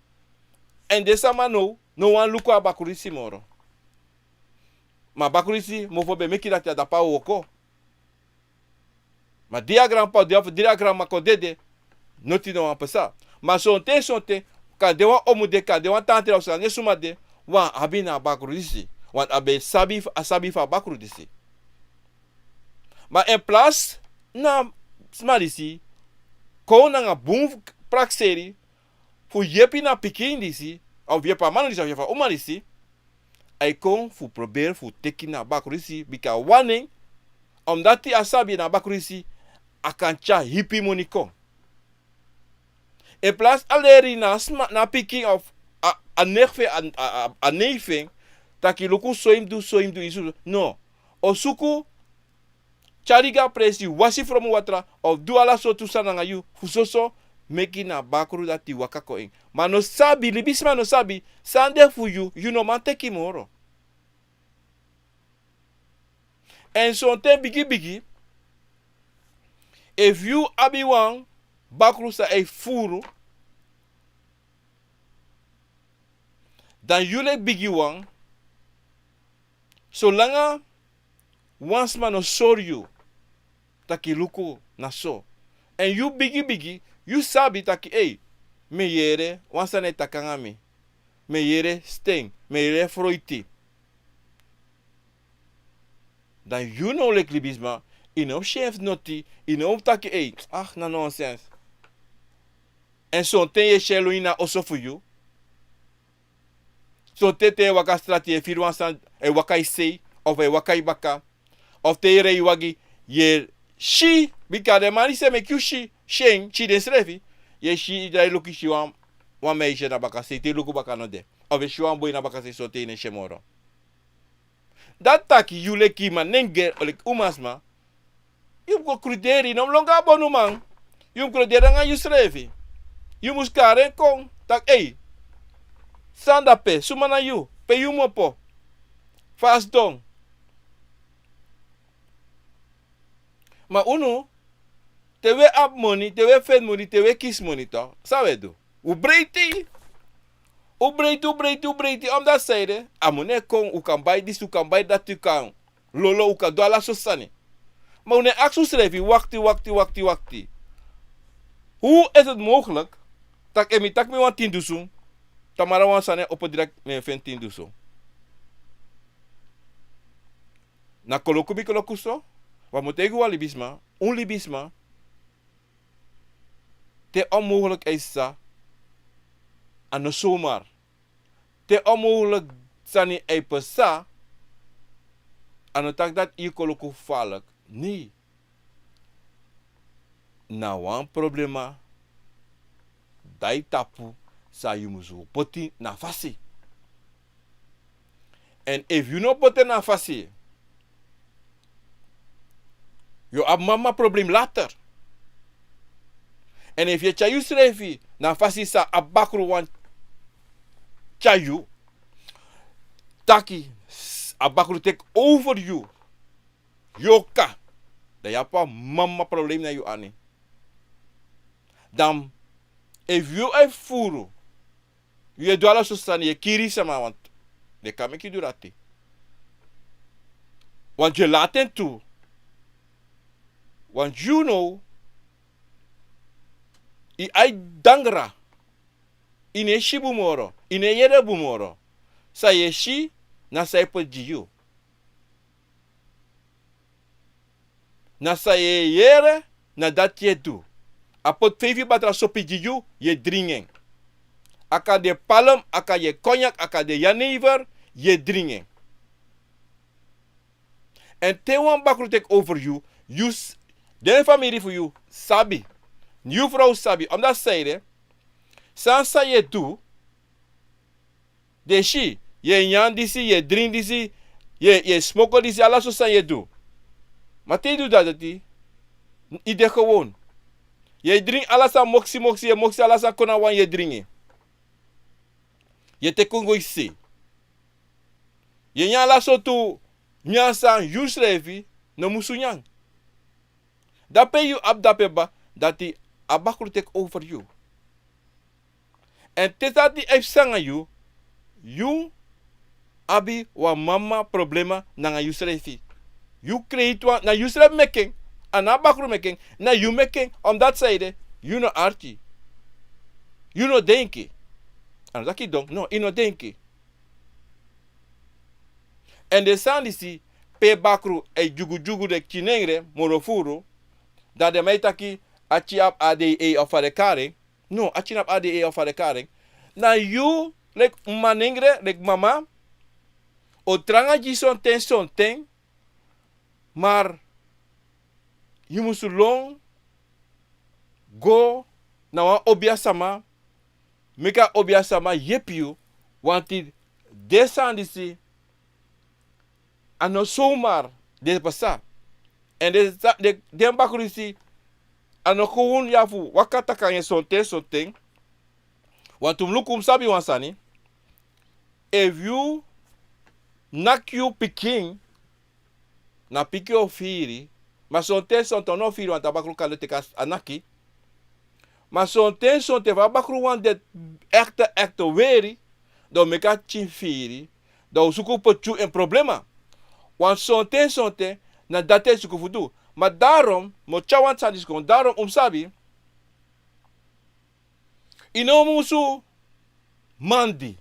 En den sama now, no wani luku a bakru disi moro. Ma bakru disi, mofo ben meki dati, a dapu a wooko. Ma di a granpa, di a, di a granma kon dede, noti no wani pasa. Ma sonten, sonten, kande wan omu de, kande wan tante, wan sani, suma de, wan abi na a bakru disi. Want a ben sabi, a sabi fu a bakru disi. Ma in plaats na sma disi kon nanga bun prakseri fu yepi na pikin disi, of yepi a man disi, of yepi a uma disi, a e kon fu proberi fu teki na bakru disi, bika a wani en, omdati a sabi na bakru disi a kan tyari hipi moni kon. In plaats a leri na sma, na pikin of a, a neef fu en, a, a, a, a neef fu en, taki luku so yu mus du, so yu mus du, yu mus du. No. O suku tyari go na presi, wasi fromu watra, of du ala sortu sani nanga yu, fu soso meki na bakru dati waka kon en. Ma no sabi, libisma no sabi, san de fu yu, yu no man teki moro. En sonten bigi bigi, efu yu abi wan bakru san e fufuru, dan yu leki bigiwan, solanga wan sma no sori yu taki luku na so. En yu bigi bigi, yu sabi taki, ei, mi e yere wan sani e taki nanga mi. Mi e yere sten, mi e yere froiti. Dan yu no leki libisma, yu no mus si en fu noti, yu no mus taki, ei, ah, na nonsens. En sonten yu e si en lon ini a oso fu yu. Sonten te yu e waka strati, yu e firi wan sani e waka yu sei, of e waka yu baka, of te yu e rei wagi, yu e si, bika den man disi e meki yu si, si en, si densrefi. Yu e si, yu drai luku, yu si wan, wan meisje na bakasei, te yu luku baka no de. Of yu e si wan boi na bakasei, sonten yu no e si en moro. Dati taki yu leki manenge, leki umasma, yu mus go kruderi, no mus lon go na bonuman. Yu mus kruderi nanga yusrefi. Yu mus kari en kon, taki, ei, san de ape, suma na yu, pe yu mus opo, fa a sidon. Ma unu, te wi e abi moni, te wi e feni moni, te wi e kisi moni, toch, san wi e du? Un breiti. Un breiti, un breiti, un breiti. Omdati san ede, a moni e kon, un kan bai disi, un kan bai dati, un kan lolo, un kan du ala sortu sani. Ma un no e aksi unsrefi, wakti, wakti, wakti, wakti. Hoe is het mogelijk, tak' efu mi taki mi wani tin dusun, tamara wan sani e opo direct, mi e feni tin dusun? Na koloku bika koloku so, wan mu taigi wan libisma, un libisma, te onmogelijk e psa, a no zomaar. Te onmogelijk sani e psa, a no taki dati yu koloku gevaarlijk. Nee. Na wan problema di e tapu san yu musu poti na fasi. Èn efu yu no poti en na fasi, yu o abi mama problem later. Èn efu yu e tyari yusrefi na fasi san a bakru wani tyari yu, taki a bakru teki over yu, yu o kaka, dan yu abi wan mama problem na yu ani. Dan efu yu e fufuru, yu e du ala sortu sani, yu e kiri sama, want den kan meki yu du dati. Want yu e lati en tu. Want yu now, yu ai dangra. Yu no e si bun moro, yu no e yere bun moro. San yu e si, na san yu e poti gi yu. Na san yu e yere, na dati yu e du. A poti feifi batra sopi gi yu, yu e dringi en. A kan de palm, a kan de cognac, a kan de jenever, yu e dringi en. Èn te wan bakru teki over yu, yu s-, den famiri fu yu sabi. Yu frow sabi. Omdat san ede, san san yu e du, den si, yu e nyan disi, yu e dringi disi, yu e, yu e smoko disi, ala sortu sani yu e du. Ma te yu du dati, yu de gewoon. Yu e dringi ala san moksi moksi, yu e moksi ala san kon na wan, yu e dringi. Yu e teki kon go yu se. Yu e nyan ala sortu nyanyan san yusrefi no musu nyan. Dape yu abi dape kaba, dati a bakru teki over yu. Èn te sani e psa nanga yu, yu abi wan mama problema nanga yusrefi. Yu creëer wan, na yusrefi meki en, a no a bakru meki en, na yu meki en, omdat san ede, yu no arki. Yu no denki. A no taki yu don, no, yu no denki. Èn den sani disi, pe bakru e dyugudyugu, den e kisi nengre moro furu, dan den man e taki a tyi abi A D E of a de kari en. No, a tyi no abi A D E of a de kari en. Na yu, leki mama nengre, leki mama, o tranga gi sonten sonten, maar yu musu lon go na wan obiasama, meki a obiasama yepi yu, want den sani disi, a no zomaar den e pasa. Èn den sa-, den, den bakru disi, a no gewoon ya fu waka taki nanga en sonten sonten. Want un mu luku, un mu sabi wan sani. Efu yu naki yu pikin, na piki o firi. Ma sonten sonten a no firi, want a bakru kan de teki a naki. Ma sonten sonten fa a bakru wani de echt, echt weri, dan o meki a pikin firi, dan o suku poti yu ini problema. Want sonten sonten na dati a e suku fu du. Ma daarom, mi o tyari wan sani disi kon, daarom un mu sabi, yu no musu mandi.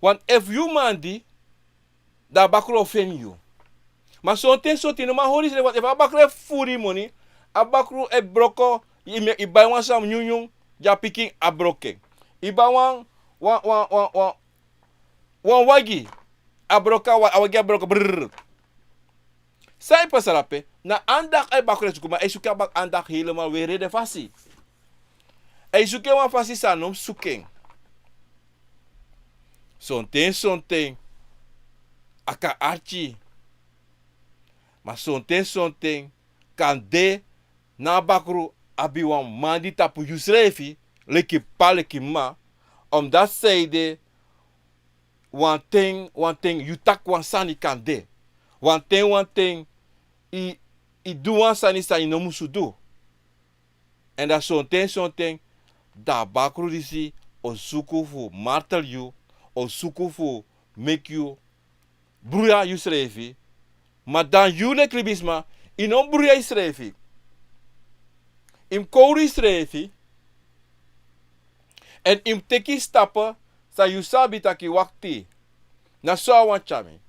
Want efu yu mandi, dan a bakru o feni yu. Ma sonten sonten yu no man hori yusrefi, want efu a bakru e fufuru yu moni, a bakru e broko, yu, yu bai wan sani nyunyun gi a pikin, a broko en. Yu bai wan, wan, wan, wan, wan, wan wagi, a broko, a wa-, a wagi a broko, brrr. San e pasa dape, na aandacht a e bakru e suku, ma a e suku a bak-, aandacht helemaal weri ede fasi. A e suku en wan fasi san a no musu suku en. Sonten sonten a kan arki. Ma sonten sonten kande na a bakru abi wan mandi tapu yusrefi, leki p'pa, leki m'ma, omdat san ede, wan ten, wan ten yu taki wan sani kande. Wan ten, wan ten yu, yu du wan sani san yu no musu du. Èn dan sonten sonten, dan a bakru disi o suku fu martel yu, o suku fu meki yu bruya yusrefi, Ma dan yu leki libisma, yu no mus bruya yusrefi. Yu mus kowru yusrefi. Èn yu mus teki stapu san yu sabi taki wakti. Na so a wani tyari mi.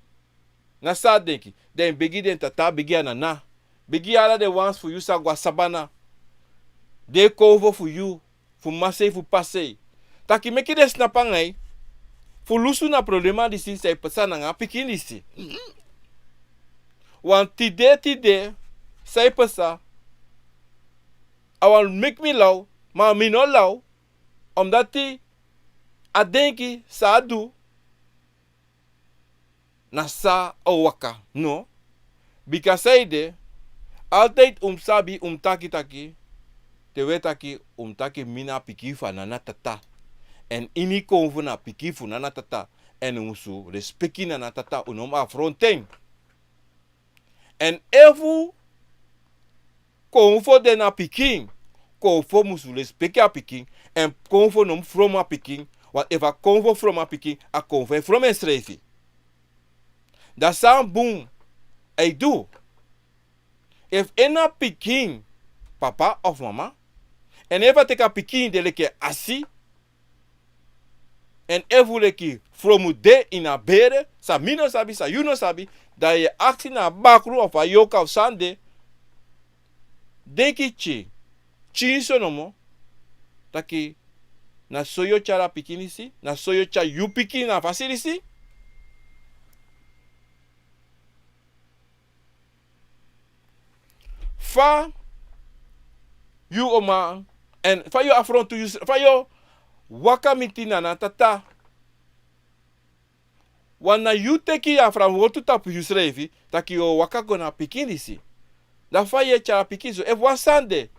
Na so a denki. Dan yu mus begi den tata, begi a nana. Begi ala den wans fu yu san go a sabana. Den e kowru fu yu. Fu masei fu pasei. Taki meki den snapu anga yu. Fu lusu na problema disi san e pasa nanga a pikin disi. Wan tide tide san e pasa. A wani meki mi law, ma mi no law. Omdati a denki san a du. Na san a o waka, no. Bika san ede, altijd un mus sabi, un mus taki taki, te un e taki, un mus taki mi na pikin fu a nana tata. Èn ini konfo na pikin fu nana tata. Èn un musu respeki nana tata, un no mus afrontu en. Èn efu konfo de na pikin, konfo musu respeki a pikin, èn konfo no mus fromu a pikin, want efu a konfo fromu a pikin, a konfo e fromu ensrefi. Dan san bun a e du? Efu en na pikin papa of mama, èn efu a teki a pikin de leki asi, èn efu leki fromu de ini a bere, san mi no sabi, san yu no sabi, dan yu e aksi na a bakru of a yorka of san de, denki tye, tye so nomo, taki na so yu o tyari a pikin disi, na so yu o tyari yu pikin na a fasi disi. Fa yu o man, èn fa yu afrontu yu, fa yu o waka miti nana tata. Wan na yu teki a framwortu tapu yusrefi, taki yu o waka go na a pikin disi. Dan fa yu e tyari a pikin so, efu wan san de.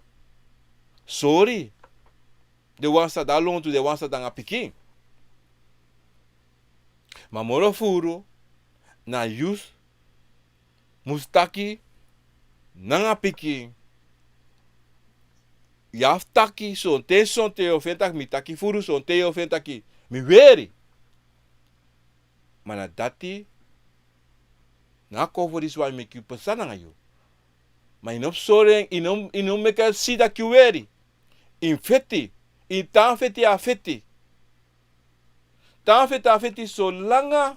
Sori. Den wan san de a lontu, den wan san de nanga pikin. Ma moro furu, na yu mus taki nanga pikin. Yu abi taki, sonten, sonten yu o feni taki mi taki furu, sonten yu o feni taki mi weri. Ma na dati, na a konfo disi wani meki yu pasa nanga yu. Ma yu no mus sori en, yu no, yu no meki a si taki yu weri. Yu mus feti, yu tan feti, a feti. Tan feti, a feti solanga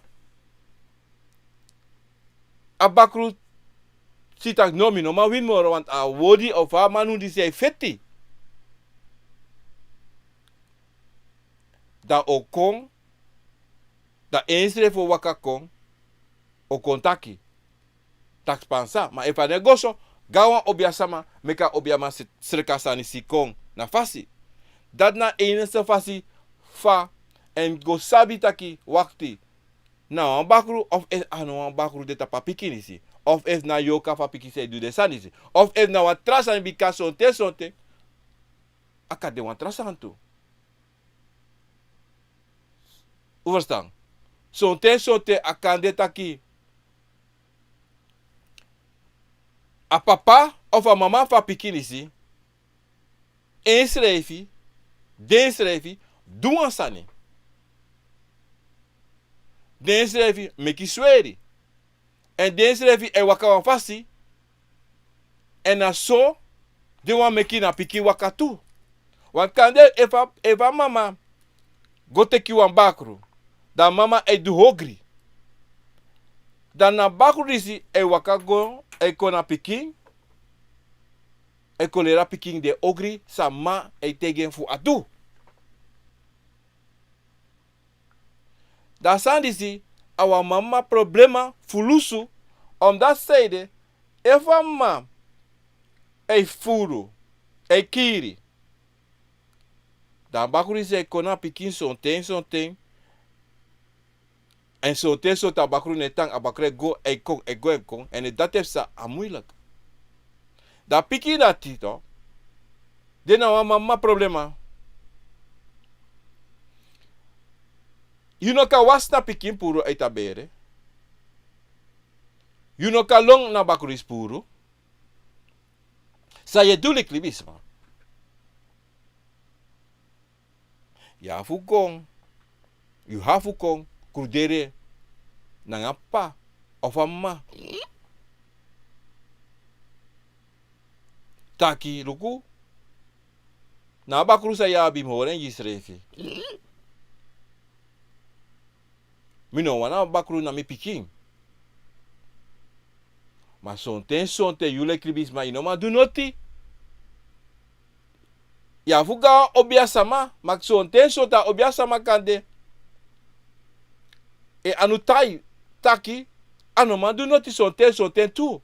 a bakru si taki no, mi no man wini moro, want a wodi of a manu disi e feti. Dan o kon, dan ensrefi o waka kon, o kon taki. Taki spansa, ma efu a no e go so, gawan obiasama, meki a obiaman sreka sani si kon na fasi. Dati na enigste fasi fa en go sabi taki wakti. Na wan bakru of efu a no wan bakru de tapu a pikin disi. Of efu na yorka fu a pikin disi e du den sani disi. Of efu na wan tra sani bika sonten sonten. A kan de wan tra sani tu. Un ferstan? Sonten, sonten a kan de taki a papa of a mama fu a pikin disi, ensrefi, densrefi, du wan sani. Densrefi meki sweri. Èn densrefi e waka wan fasi. Èn na so den wani meki na pikin waka tu. Wan kande efu a, efu a mama go teki wan bakru, dan mama e du ogri. Dan na bakru disi e waka go, e kon na pikin, e kon leri a pikin den ogri san mama e taigi en fu a du. Dan a sani disi a wan mama problema fu lusu, omdati san ede, efu a mama e furu, e kiri, dan a bakru disi e kon na pikin sonten, sonten. Èn sonten, sonten a bakru no e tan, a bakru e go, e kon, e go, e kon. Èn dati e psa a muilek. Dan a pikin dati tu, den na wan mama problema. Yu no kan wasi na pikin puru uit a bere. Yu no kan lon na bakru disi puru. San yu e du leki libisma? Yu abi fu kon, yu abi fu kon kruderi nanga p'pa of a m'ma. taki luku, na a bakru san yu abi mus hori en gi yusrefi. Mi no wani a bakru na mi pikin. Ma sonten sonten yu leki libisma yu no man du noti. Yu abi fu go na obia sama, ma sonten sonten a obia sama kan de. E anu tai taki a no man du noti sonten sonten tu.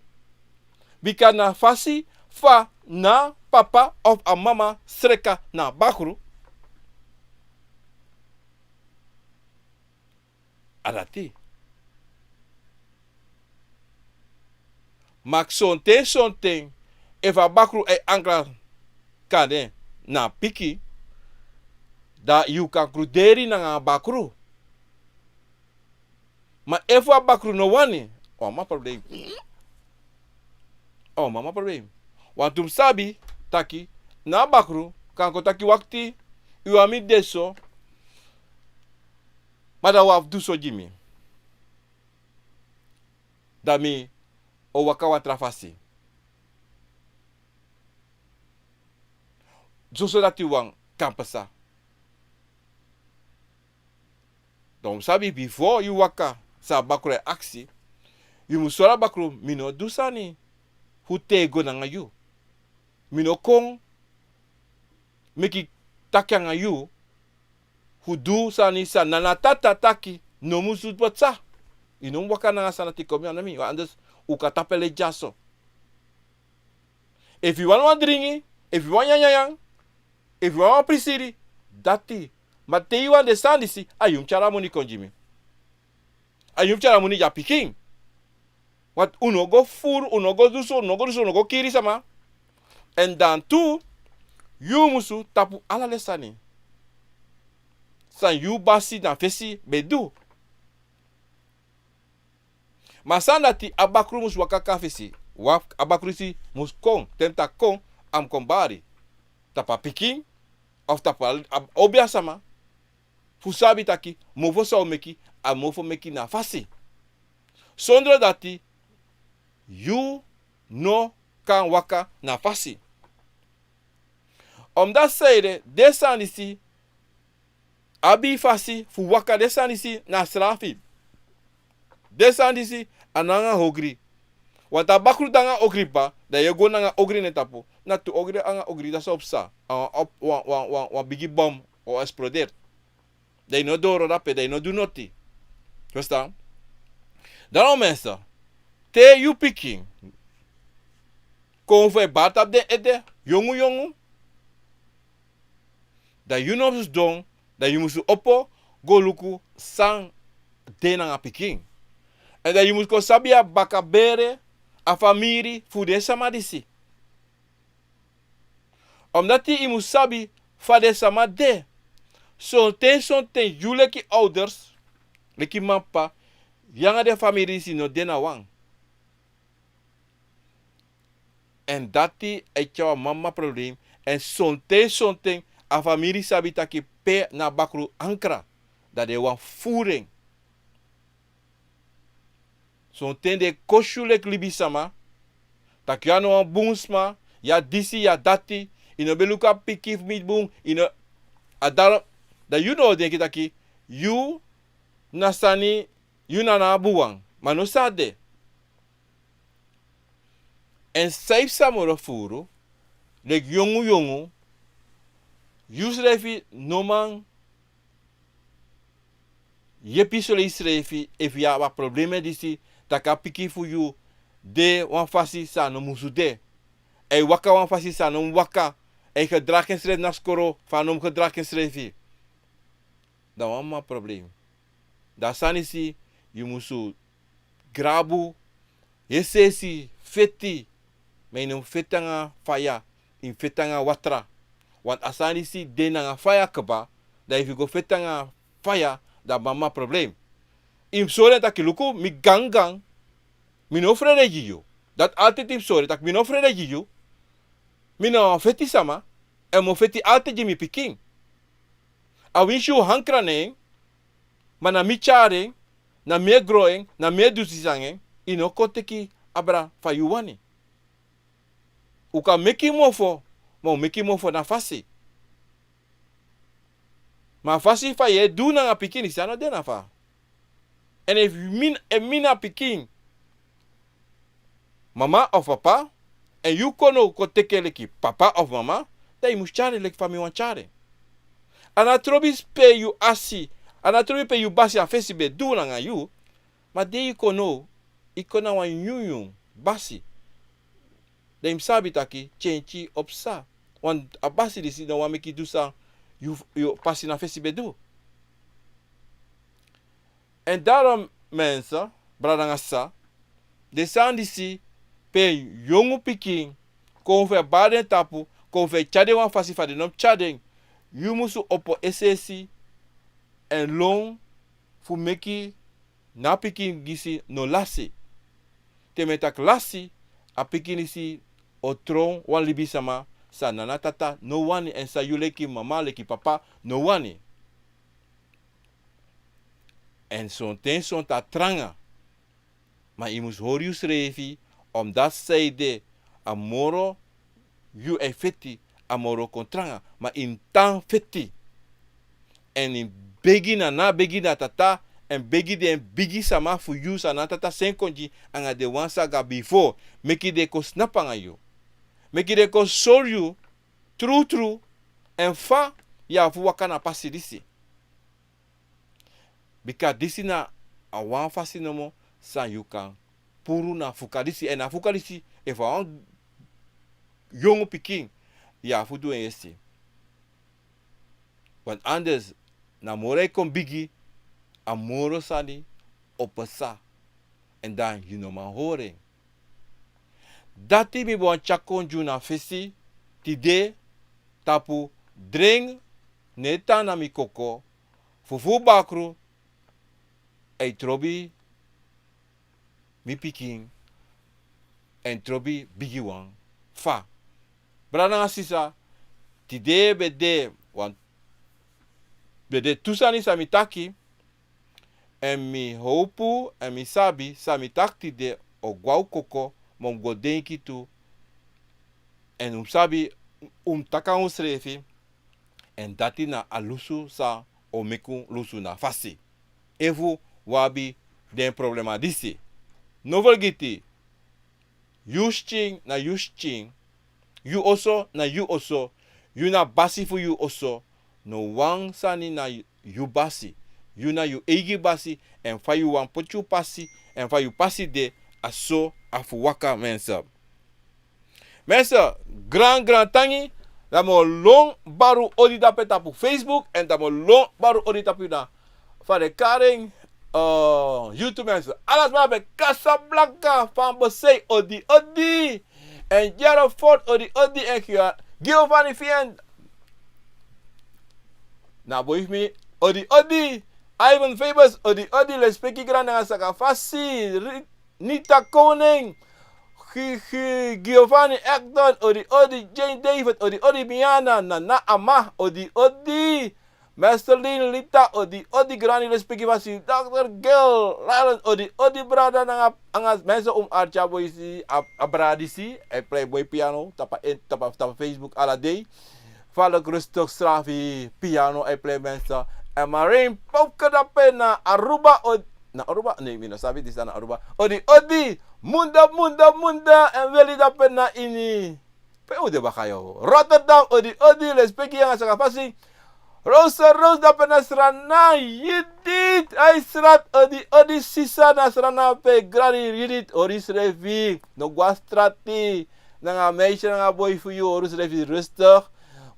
Bika na fasi fa na papa of a mama sreka na bakru. A dati. Ma sonten sonten efu a bakru e ankra kande na piki, dan yu kan kruderi nanga a bakru. Ma efu a bakru no wani, o mama problem. O mama problem. Wantu mi sabi taki na a bakru kan kon taki wakti, yu wani mi de so, ma dan wi abi du so gi mi. Dan mi o waka wan tra fasi. Soso dati wan kan pasa. Dan un sabi bifo yu waka san a bakru e aksi, yu mus sori a bakru mi no du sani fu tego nanga yu. Mi no kon meki taki anga yu fu du sani san na na tata taki no musu pasa. Yu no mu waka nanga san dati kon mi anda mi, anders un kan tapu en leti dyaso. Efu yu wani wan dringi, efu yu wani nyanyan, efu yu wani wan prisiri, dati. Ma te yu wani den sani disi, a yu mus tyari a moni kon gi mi. A yu mus tyari a moni gi a pikin. Want un no go furu, un no go du so, un no go du so, un no go kiri sama. Èn dan tu yu musu tapu ala den sani san yu basi na fesi ben du. Ma san dati a bakru mus waka kon na fesi. Wan, a bakru disi mus kon, te mi taki kon, a mus kon bari tapu a pikin of tapu a, a obia sama fu sabi taki mofo san o meki, a mofo meki na fasi. Sondro dati yu no kan waka na fasi. Omdati san ede, den sani disi abi fasi fu waka, den sani disi na srafi. Den sani disi a no nanga ogri. Want a bakru de nanga ogri kba, dan yu e go nanga ogri na en tapu. Na tu ogri anga ogri, dati sa o psa. A wan, wan, wan, wan, wan bigi bom o eksploderi. Dan yu no doro dape, dan yu no du noti. Verstaan? Dan o mensen, te yu pikin kon fu e bari tapu den ede, yongu yongu. Dan yu no musu sidon, dan yu musu opo go luku san de nanga pikin. Èn dan yu musu kon sabi a baka bere, a famiri fu den sama disi. Omdati yu musu sabi fa den sama de. Sonten sonten yu leki ouders, leki mama, papa, yu anga den famiri disi no de na wan. Èn dati e tyari wan mama problem. Èn sonten sonten a famiri sabi taki pe na bakru ankra, dan den wani furu en. Sonten den e kosi yu leki libisama, taki yu a no wan bun sma, yu a disi, yu a dati, yu no ben luku a pikin fu mi bun, yu no, a daro, dan yu no o denki taki yu na sani, yu na na a bun wan, ma no san a de. Èn san yu psa moro furu, leki yongu yongu, yusrefi no man yepi sori yusrefi efu yu abi a problema disi, taki a pikin fu yu de wan fasi san a no musu de. A e waka wan fasi san a no mu waka. A e gedragi ensrefi na skoro fa a no mu gedragi ensrefi. Dan wan mama problem. Dan a sani disi yu musu grabu, yesi yesi, feti, ma yu no mu feti nanga faya, yu mu feti nanga watra. Want a sani disi de nanga faya kaba, dan efu yu go feti nanga faya, dan mama problem. Yu mu sori en taki luku, mi gangan, mi no frede gi yu. Dati altijd yu mu sori taki mi no frede gi yu. Mi na wan feti sama, èn mi o feti altijd gi mi pikin. Awinsi yu ankra na en, ma na mi tyari en, na mi e gro en, na mi e du disi nanga en, yu no kon teki abra fa yu wani. Un kan meki mofo, ma un meki mofo na fasi. Ma a fasi fa yu e du nanga pikin disi a no de na fa. Èn efu mi, efu mi na pikin, mama of papa, èn yu kon now kon teki en leki papa of mama, dan yu mus tyari en leki fa mi wani tyari en. A no trobi pe yu asi, a no trobi pe yu basi a fesi ben du nanga yu, ma di yu kon now, yu kon na wan nyunyun basi. Dan yu mus sabi taki tyentyi o psa. Want a basi disi no wani meki yu du san yu, yu pasi na fesi ben du. Èn daarom mensen, brada nanga sisa, den sani disi pe yongu pikin kon fu e bari den tapu, kon fu e tyari den wan fasi fa den no mus tyari den, yu musu opo esi esi èn lon fu meki na pikin disi no lasi. Te mi e taki lasi, a pikin disi o tron wan libisama san nana tata no wani èn san yu leki mama, leki papa no wani. Èn sonten sonten a tranga. Ma yu mus hori yusrefi, omdat san ede a moro yu e feti, a moro kon tranga, ma yu mus tan feti. Èn yu mus begi na nana, begi na tata, èn begi den bigi sama fu yu san nana tata sen kon gi, anga den wan san go bifo, meki den kon snapu anga yu. Meki den kon sori yu trutru, èn fa yu abi fu waka na pasi disi. Bika disi na a wan fasi nomo san yu kan puru na fuka disi. Èn na fuka disi, efu a wan yongu pikin, yu abi fu du en yesi. Want anders, na moro yu kon bigi, a moro sani o pasa. Èn dan yu no man hori en. Dati mi ben wani tyari kon gi unu na fesi tide, tapu drengi no e tan na mi koko, fufuu bakru e trobi mi pikin, èn trobi bigiwan fa. Brada nanga sisa, tide ben de wan, ben de tu sani san mi taki, èn mi howpu, èn mi sabi san mi taki tide o go na un koko, ma un mus go denki tu, èn un mus sabi, un mus taki nanga unsrefi, èn dati na a lusu san o meki un lusu na fasi. Efu un abi den problema disi. No fergiti, yu skin na yu skin, yu oso na yu oso, yu na basi fu yu oso, no wan sani na yu basi, yu na yu eigi basi, èn fa yu wani poti yu pasi, èn fa yu pasi de, a so a fu waka, mensen. Mensen, gran gran tangi, dan mi o lon bari un odi dape tapu Facebook, èn dan mi o lon bari un odi tapu na fa den kari en, eh, YouTube, mensen. Ala sma ben Casablanca, Fan Bosei, odi odi. Èn Gerald Ford, odi odi. Èn Gia-, Giovanni Fien. Na boi fu mi, odi odi. Ivan Fabers, odi odi. Lespeki Grandi nanga Sakafasi. Ri-, Nita Koning. Gi-, gi-, Giovanni Ekton, odi odi. Jane David, odi odi. Miana, Nana Ama, odi odi. Masterlin Lita, odi odi. Grandi, lespeki fasi. Dokter Gil Lalan, odi odi. Brada nanga, nanga mensen, un artya boisi, a, a brada disi e play boi piano tapu en, tapu, tapu Facebook ala dei. Falek Rustig Strafi, piano e play, mensen. Èn Marine Popke dape na Aruba, odi, na Aruba? Nee, mi no sabi disi na Aruba. Odi odi. Munda, Munda, Munda, èn Weli dape na ini. Pe un de baka, yo? Rotterdam, odi odi. Lespeki nanga Sakafasi. Rosa Rose dape na Sranan, Judith Aistrat, odi odi. Sisa na Sranan pe, Grandi Judith, hori yusrefi, no go na strati. Nanga meisje nanga boi fu yu, hori yusrefi rustig.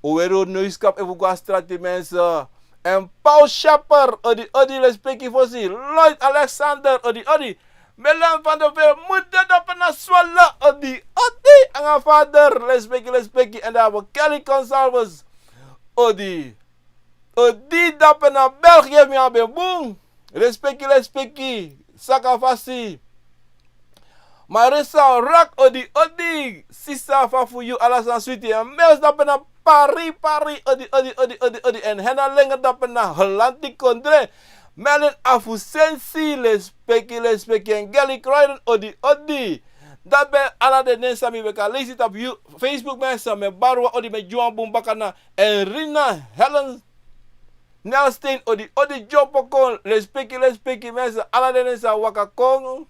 Un weri un noiskap efu un go na strati, mensen. Èn Paul Schepper, odi odi. Lespeki fosi. Lloyd Alexander, odi odi. Melan van der Vel, Munda dape na Swala, odi odi. Nanga Vader, lespeki, lespeki. Èn dan Kelly Gonsalves, odi odi. Dape na België, mi abi en bun. Lespeki, lespeki. Sakafasi. Marissa Rock, odi odi. Sisa, fa fu yu? Ala sani switi. Èn Mels dape na Paris, Paris, odi odi odi odi odi. Èn Hena Lenger dape na Holland, Kondre. Merlin Afusensi, lespeki, lespeki. Èn Gelly Croydon, odi odi. Dape ala den nen san mi ben kan leisi tapu Facebook, mensen, mi e bari wan odi, mi e gi wan bun baka na. En Rina Helen Nelstein, odi odi, Joe Pokon, lespeki lespeki, mensen, ala den nen san waka kon.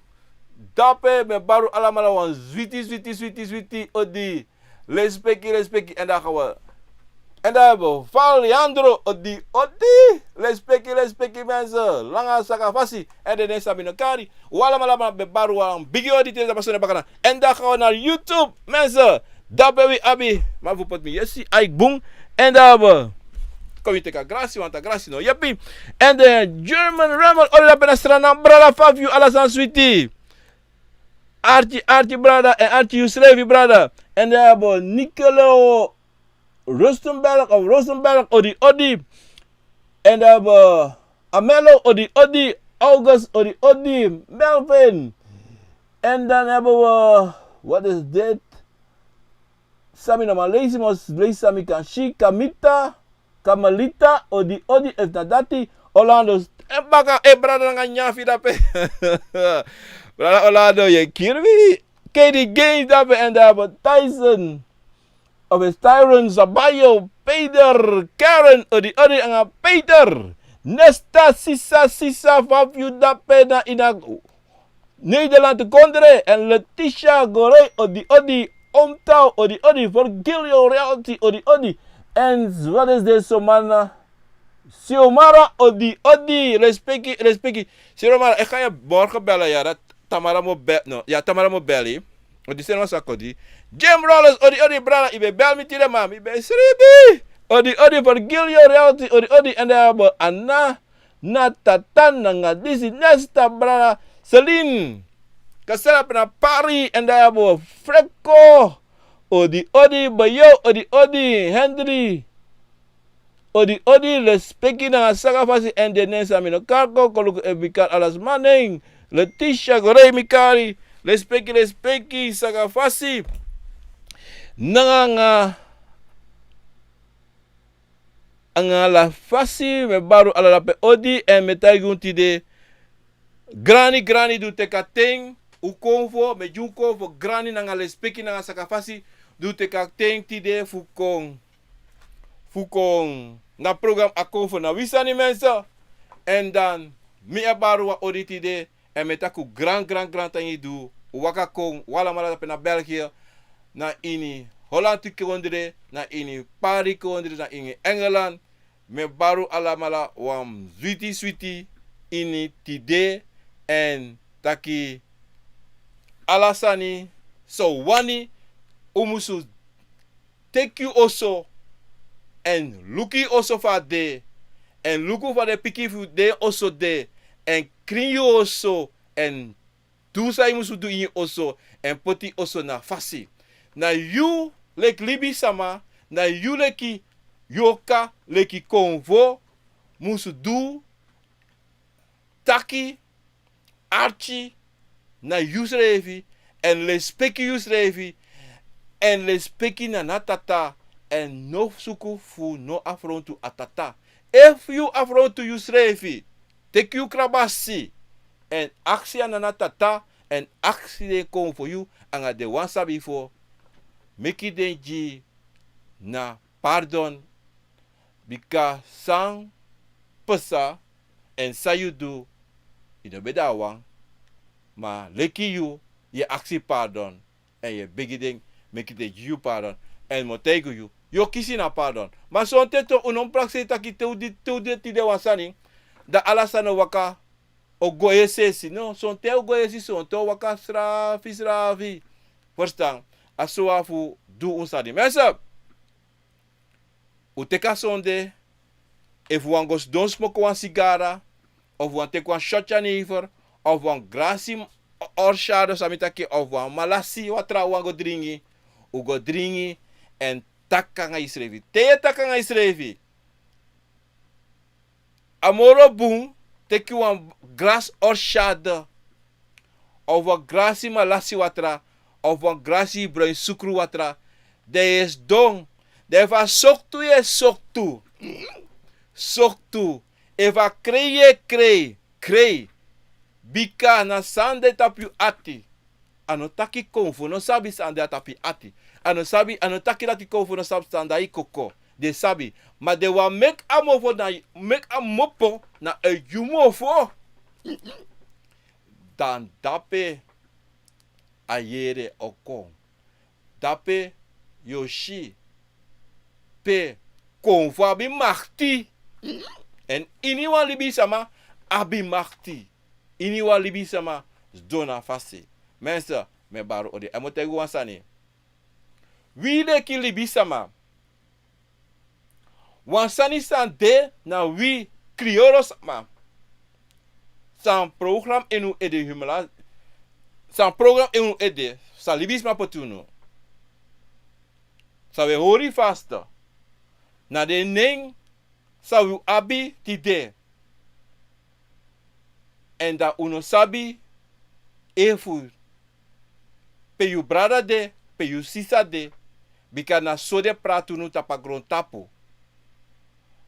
Dape mi e bari alamala wan switi switi switi switi odi. Lespeki lespeki, en dan gaan we. En dan hebben we Valiandro, odi odi, lespeki lespeki, mensen, langa saka fasi. En den nen san mi no kari, wi alamala ben bari wan bigi odi te tapu a bakana. En dan gaan we naar YouTube, mensen. Dape wi abi, ma fu poti mi yesi ai bun. En dan hebben we, kon wi teki a grasi, want a grasi no yepi. En de German Ramel, odi dape na Sranan, brada, fa fu yu, ala sani switi? Arti, arti, brada, en arti, yusrefi, brada. En dan hebben we Nicolo Rustenberg of Rosenberg, odi odi. En dan hebben we Amelo, odi odi. August, odi odi. Melvin. En dan hebben we, wat is dit? San mi no man leisi, mi o leisi san mi kan si. Kamita, Kamalita, odi odi, efu na dati. Orlando, e baka, e brada nanga nyan fu yu dape. Brada Orlando, yu e kiri mi. K D Games dape, en dan hebben we Tyson. Of is Tyron Zabayo, Peter, Karen, odi odi, anga Peter. Nesta, sisa, sisa, fa fu yu dape na ini a Nederland kondre, en Letitia Gorey, odi odi, Omtao, odi odi, Virgilio Realty, odi odi. En wat is deze man? Siomara, odi odi, lespeki lespeki. Siomara, ik ga je morgen bellen, ja, dat Tamara moet bel-, no, ja, Tamara moet bellen. Odi, seni wan saka odi. Jim Rollins, odi odi, brada, yu ben bel mi tide, ma mi ben sribi. Odi odi, Virgilio Realty, odi odi, en dan hebben we Anna, na tata nanga disi, Nesta, brada, Celine. Kasala pe na Paris, en dan hebben we Frecko. Odi odi, Bayo, odi odi, Henry. Odi odi, lespeki nanga saka fasi, en den nen san mi no kari, kon luku efu mi kari ala sma nen. Letitia Gorey mi kari. Lespeki lespeki, saka fasi. Nanga, nanga, nanga ala fasi, mi e bari ala dape odi, en mi e taigi un tide. Grani, grani, di un teki a ten, un konfo, mi e gi un konfo grani nanga lespeki nanga saka fasi, di un teki a ten tide fu kon, fu kon na program A Konfo Na Wi Sani, mensen. En dan, mi e bari wan odi tide, en mi e taki un gran, gran, gran tangi di un waka kon, wi alamala dape na België, na ini Holland kondre, na ini Paris kondre, na ini Engeland. Mi e bari un alamala wan switi switi ini tide, en taki ala sani san un wani, un musu teki yu oso, en luku yu oso fa a de, en luku fa den pikin fu den oso de, en krin yu oso, en du san yu musu du ini yu oso, en poti yu oso na fasi. Na yu leki libisama, na yu leki yorka, leki konfo, musu du, taki, arki na yusrefi, en lespeki yusrefi, en lespeki na a tata, en no suku fu no afrontu a tata. Efu yu afrontu yusrefi, teki yu krabasi, en aksi a nana tata, en aksi den konfo yu, anga den wan san bifo, meki den gi na pardon, bika san pasa, en san yu du, yu no ben de a wan, ma leki yu, yu e aksi pardon, en yu e begi den meki den gi yu pardon, en mi o taigi yu, yu o kisi na pardon. Ma sonten tu un no mus prakseri taki te un de, te un de tide wan sani, dan ala sani o waka, o go yesi yesi. No, sonten o go yesi, sonten o waka srafi srafi. Ferstan? A so wan fu du un sani. Mensen, un teki a sonde, efu wan go sidon smoko wan sigara, of wan teki wan shot jenever, of wan grasi orsado san mi taki, of wan malasi watra wan go dringi, un go dringi, en taki nanga yusrefi. Te yu e taki nanga yusrefi, a moro bun teki wan grasi orsado, of wan grasi malasi watra, of wan grasi broin sukru watra, dan yu e sidon. Dan efu a soktu yu e soktu, soktu. Efu a krei yu e krei, krei. Bika na san de tapu yu ati. a no taki konfo no sabi san de na tapu yu ati. A no sabi, a no taki dati konfo no sabi san de na yu koko. Den sabi. Ma den wani meki a mofo na, meki a mopo na e yu mofo. Dan dape a yere o kon. Dape yu o si pe konfo abi makti. Èn iniwan libisama abi makti. Iniwan libisama sidon na a fasi. Mensen, mi e bari odi. Èn mi o taigi wan sani. Wi leki libisama, wan sani san de na wi kriyoro sama. San program ini un ede humela, san program ini un ede, san libisma poti unu. San wi e hori fasi na den nen san wi abi tide. Èn dan un no sabi efu pe yu brada de, pe yu sisa de, bika na so den e prati unu tapu a grontapu.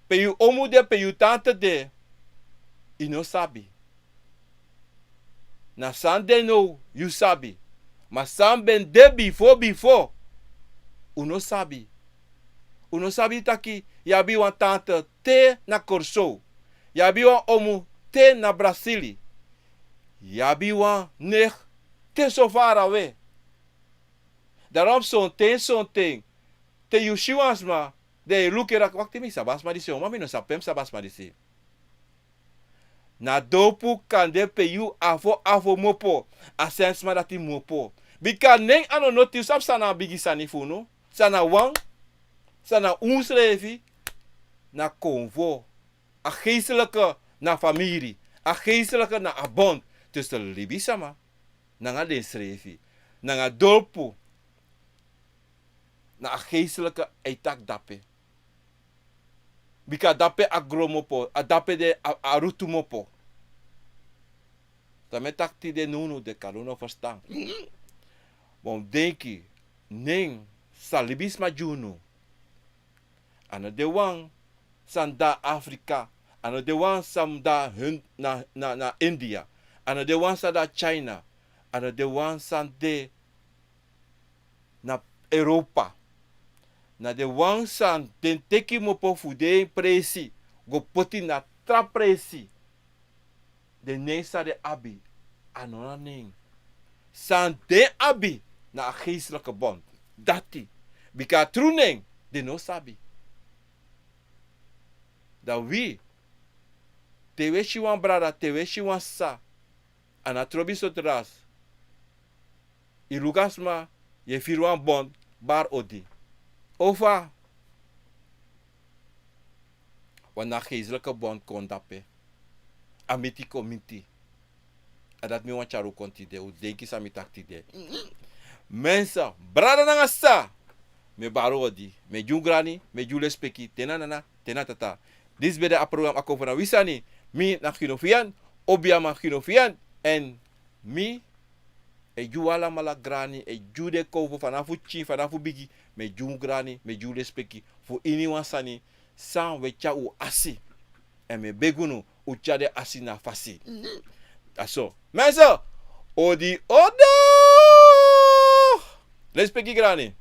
Pe yu omu de, pe yu tante de, yu no sabi. Na san de now yu sabi. Ma san ben de bifo bifo, un no sabi. Un no sabi taki yu abi wan tante te na Kòrsou. Yu abi wan omu te na Brasili. Yu abi wan neef te so farawe. Daarom sonten, sonten, te yu si wan sma, dan yu e luku en taki, wakti, mi sabi a sma disi, ma mi no sabi pe mi sabi a sma disi. Na dorpu kande pe yu afo afo mu opo, a sani sma dati mu opo. Bika nen a no noti, yu sabi san na a bigi sani fu unu, san na wan, san na unsrefi, na konfo. A geestelijke na famiri, a geestelijke na a bond tussen libisama nanga densrefi, nanga dorpu. Na a geestelijke e taki dape. Bika dape a gron mu opo, a dape de a, a rutu mu opo. Dan mi e taki tide, nownow den kan no ferstan. Ma un denki, nen san libisma gi unu, a no de wan san de na Afrika, a no de wan san de na, na, na India, a no de wan san de na China, a no de wan san de na Europa. Na den wan san den teki mu opo fu den presi go poti na tra presi. Den nen san den abi, a no na nen. San den abi na a geestelijke bond. Dati. Bika a tru nen den no sabi. Dan wi, te wi e si wan brada, te wi e si wan sisa, a no trobi sortu ras. Yu luku a sma, yu e firi wan bond, bari odi. Ofa wan na geestelijke bond kon dape. A miti kon miti. A dati mi wani tyari un kon tide, un denki san mi taki tide. Mensen, brada nanga sisa, mi e bari odi, mi e gi un grani, mi e gi un lespeki, te na nana, te na tata. Disi ben de a program Akomfo na wi sani, mi na Gino Fian, obiaman Gino Fian, èn mi e gi un alamala grani, e gi un den konfo fanafu pikin, fanafu bigi, mi e gi un grani, mi e gi un lespeki, fu iniwan sani san un e tyari un asi. Èn mi e begi unu, un tyari den asi na fasi. Dati so. Mensen, odi odi. Lespeki grani.